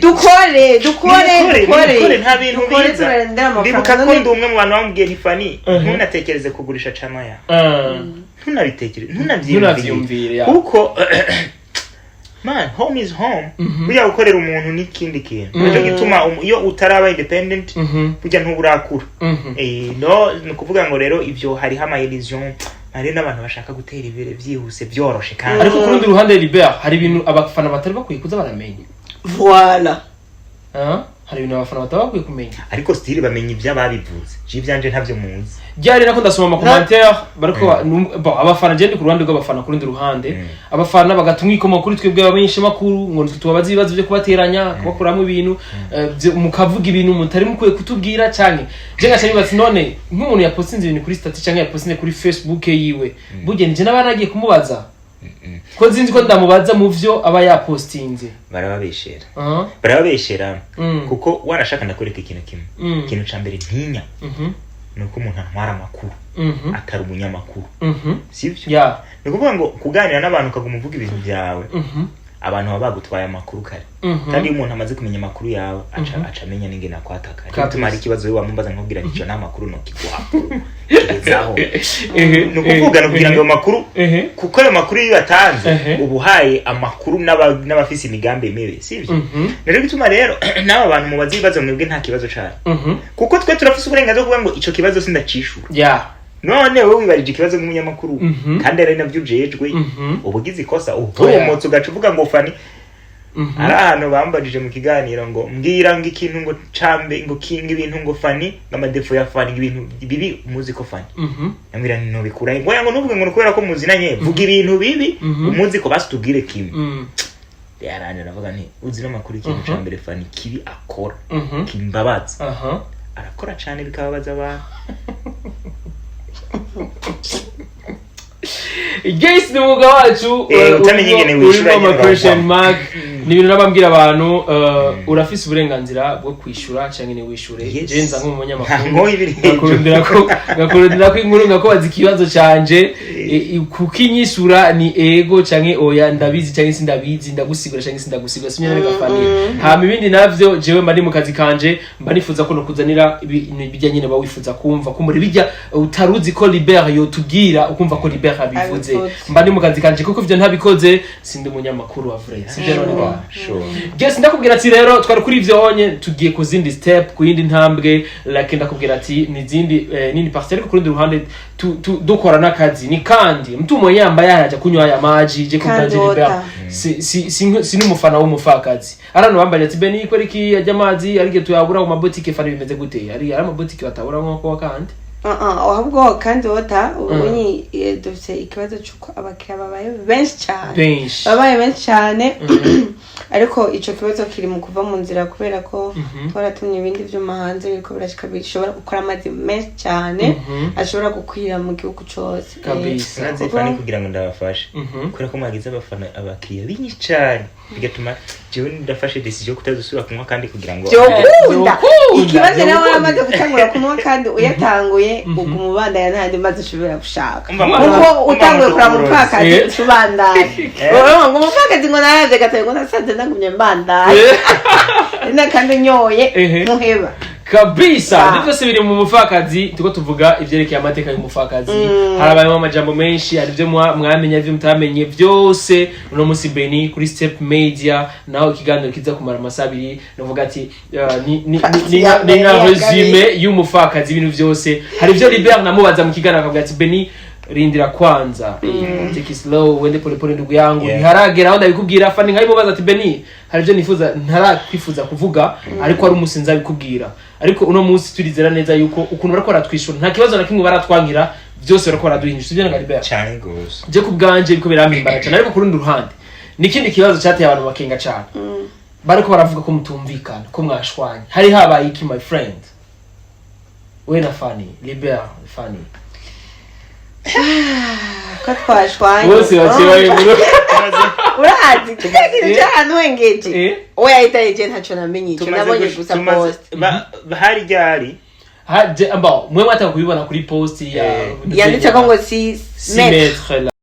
Dukore, dukore, Nimukore, dukore. nimukore, nta bintu Dukore, biza. turarondera Ndibuka amafaranga. ko ndi umwe mu bantu bamubwiye nti: "Fani, ntunatekereze kugurisha channel yawe, ntunabitekereze, Ntunavyiyumvire, ntunavyiyumvire." ya. Kuko man, home is home. Burya gukorera umuntu n'ikindi kintu, nicyo gituma iyo utaraba independent, burya ntuburakura. No ni ukuvuga ngo rero ibyo hariho ama illusion, hari n'abantu bashaka gutera imbere byihuse, byoroshe kandi. Ariko ku rundi ruhande, Libert, hari ibintu abafana batari bakwiye kuza baramenya. Voilà. Ah, hari ibintu abafana batari bakwiye kumenya. Ariko still bamenya iby'ababivuze, je ibyanje ntabyo muzi. Ryari nako ndasoma ama commentaire bariko bon, abafana, je ndi ku ruhande rw'abafana, ku rundi ruhande abafana bagatuma ikoma kuri twebwe abamenyesha makuru ngo nitwe tubabaza ibibazo byo kubateranya, kubakuramo ibintu, mukavuga ibintu mutari mukwiye kutubwira. Canke je ngaca nibaza, none nk'umuntu yapostinze ibintu kuri status canke yapostinze kuri Facebook yiwe, burya nije naba nagiye kumubaza ko zinzi ko ndamubaza mu vyo aba yapostinze? Barababeshera. Ah. Barababeshera. Kuko warashaka ndakwereka ikintu kimwe. Ikintu ca mbere ntinya ni uko umuntu antwara amakuru atari umunyamakuru, sivyo? Ya. Ni ukuvuga ngo kuganira n'abantu ukaguma uvuga ibintu byawe, abantu baba bagutwaye amakuru kare. Kandi iyo umuntu amaze kumenya amakuru yawe, aca amenya n'ingene akwataka. Nico gituma hari ikibazo wewe wamumbaza nkubwira nti: "Ico nta makuru nokiguha gezaho." Ni ukuvuga ni ukugira ngo ayo makuru, kuko ayo makuru iyo uyatanze, uba uhaye amakuru n'abafise imigambi mibi, sivyo? Rero gituma rero n'aba bantu mubaza ibibazo, mwebwe nta kibazo cayo, kuko twe turafise uburenganzira bwo kuvuga ngo ico kibazo sindacishura. None wowe wibarije ikibazo nk'umunyamakuru, kandi ari navyo ujejwe, uba ugize ikosa uhumutse ugaca uvuga ngo Fani. Ari ahantu bambajije mu kiganiro ngo mbwira ngo ikintu ngo cambe ngo kinga ibintu ngo Fani, ngo ama défauts ya Fani, ngo ibintu bibi umuzi ko Fani. Ambwira nti: "Ntubikura ngo ngo ntuvuge ngo ni kubera ko muzinanye, vuga ibintu bibi umuzi ko, basi tubwire kimwe." Yaranje aravuga nti: "Uzi n'amakuru, ikintu ca mbere Fani kibi akora kimbabaza, arakora cane bikababaza abantu." Yes, ni umwuga wacu. Utamenya ingene wishura urimo nyene ama question urawugwamo. mark. Ni ibintu nabambwira abantu, urafise uburenganzira bwo kwishura canke ntiwishure. Yes. Je nza nk'umunyamakuru, Nta nkoyi ibiri hejuru. Ngakurondera ko inkuru, ngakubaza ikibazo canje, kukinyisura ni ego canke oya, ndabizi canke sindabizi, ndagusigura canke sindagusigura, simye reka Fani. Hama ibindi navyo, jewe mba ndi mu kazi kanje, mba nifuza ko nokuzanira ibintu bijya nyine ba wifuza kumva, kumura bijya utaruzi ko Libert yotubwira, ukumva ko Libert abivuze. Abivuze. Mba ndi mu kazi kanje, kuko ivyo ntabikoze sindi umunyamakuru wa vrai, sivyo none ba? Sure. Yes, ndakubwira ati rero twari kuri ivyo honye, tugiye ku zindi step, ku yindi ntambwe, like ndakubwira ati ni zindi nini partie. Ariko ku rundi ruhande dukora n'akazi, ni kandi mtu mwenye ambaye anaja kunywa haya maji, je Kandi kubwanje Libert wota. si n'umufana w'umupfakazi. Arano bambaye ati: "Beni, kweri ki ajya amazi ariko tuyabura mu mabotike? Fani, bimeze gute? Ari amabotike batabura nko kandi?" Ahubwo kandi wota ubunyi, dufite ikibazo cy'uko abakiriya babaye benshi cyane. Benshi. Babaye benshi cyane, ariko ico kibazo kiri mu kuva mu nzira, kubera ko twaratumye ibindi vyuma hanze, biriko birashika, bishobora gukora amazi menshi cyane, ashobora gukwira mu gihugu cose. Kabisa. Naze Fani kugira ngo ndabafashe, kubera ko mwagize abafana, abakiriya benshi cyane, bigatuma jewe ndafashe decision yo kutazusubira kunywa kandi kugira ngo Byokunda. Vyokunda, Ikibazo nawe vyokunda. waramaze gutangura kunywa, kandi uyatanguye uguma ubandanya, ntandi mazi ushobora gushaka. Umva Kuko utanguye umva kuraba uburozi. umupfakazi, uca ubandanya. Urabona ngo umupfakazi ngo naravye gatoya, ngo nasanze nagumye mbandanya na kandi nyoye muheba. Kabisa. Ah. Ibyo byose biri mu mupfakazi. Turiko tuvuga ivyerekeye amateka y'umupfakazi. Harabayemo amajambo menshi, hari ibyo mwamenye, ibyo mutamenye byose. Uno munsi Beni kuri Step Media, naho ikiganiro kiza kumara amasaha 2, navuga ati ni nka résumé y'umupfakazi, ibintu byose. Hari ibyo Libert namubaza mu kiganiro akavuga ati: "Beni, rindira kwanza, take it slow, wende pole pole ndugu yangu." Ntiharagera aho ndabikubwira. Fani nkabimubaza ati: "Beni, hari ibyo nifuza ntarakwifuza kuvuga, ariko ari umunsi nzabikubwira." Ariko uno munsi turizera neza yuko ukuntu bariko baratwishura, nta kibazo na kimwe baratwankira, byose bariko baraduhinyisha, sibyo nga Libert? Cyane gose. Je ku bwanje biriko birampimbara cyane. Ariko ku rundi ruhande nikindi kibazo cyateye abantu bakenga cyane, bariko baravuga ko mutumvikana, ko mwashwanye. Hari habaye iki, my friend, we na Fani, Libert, Fani? Ko twashwanye. Bose baciye babibura. Urazi kirya kintu cyaranwengeje. We yahita je, ntacyo namenye ico. Tumaze Nabonye gusa post. Hari ryari? Mwe mwataka kubibona kuri post ya Yanditse ko ngo si 6 mètre. mètres là.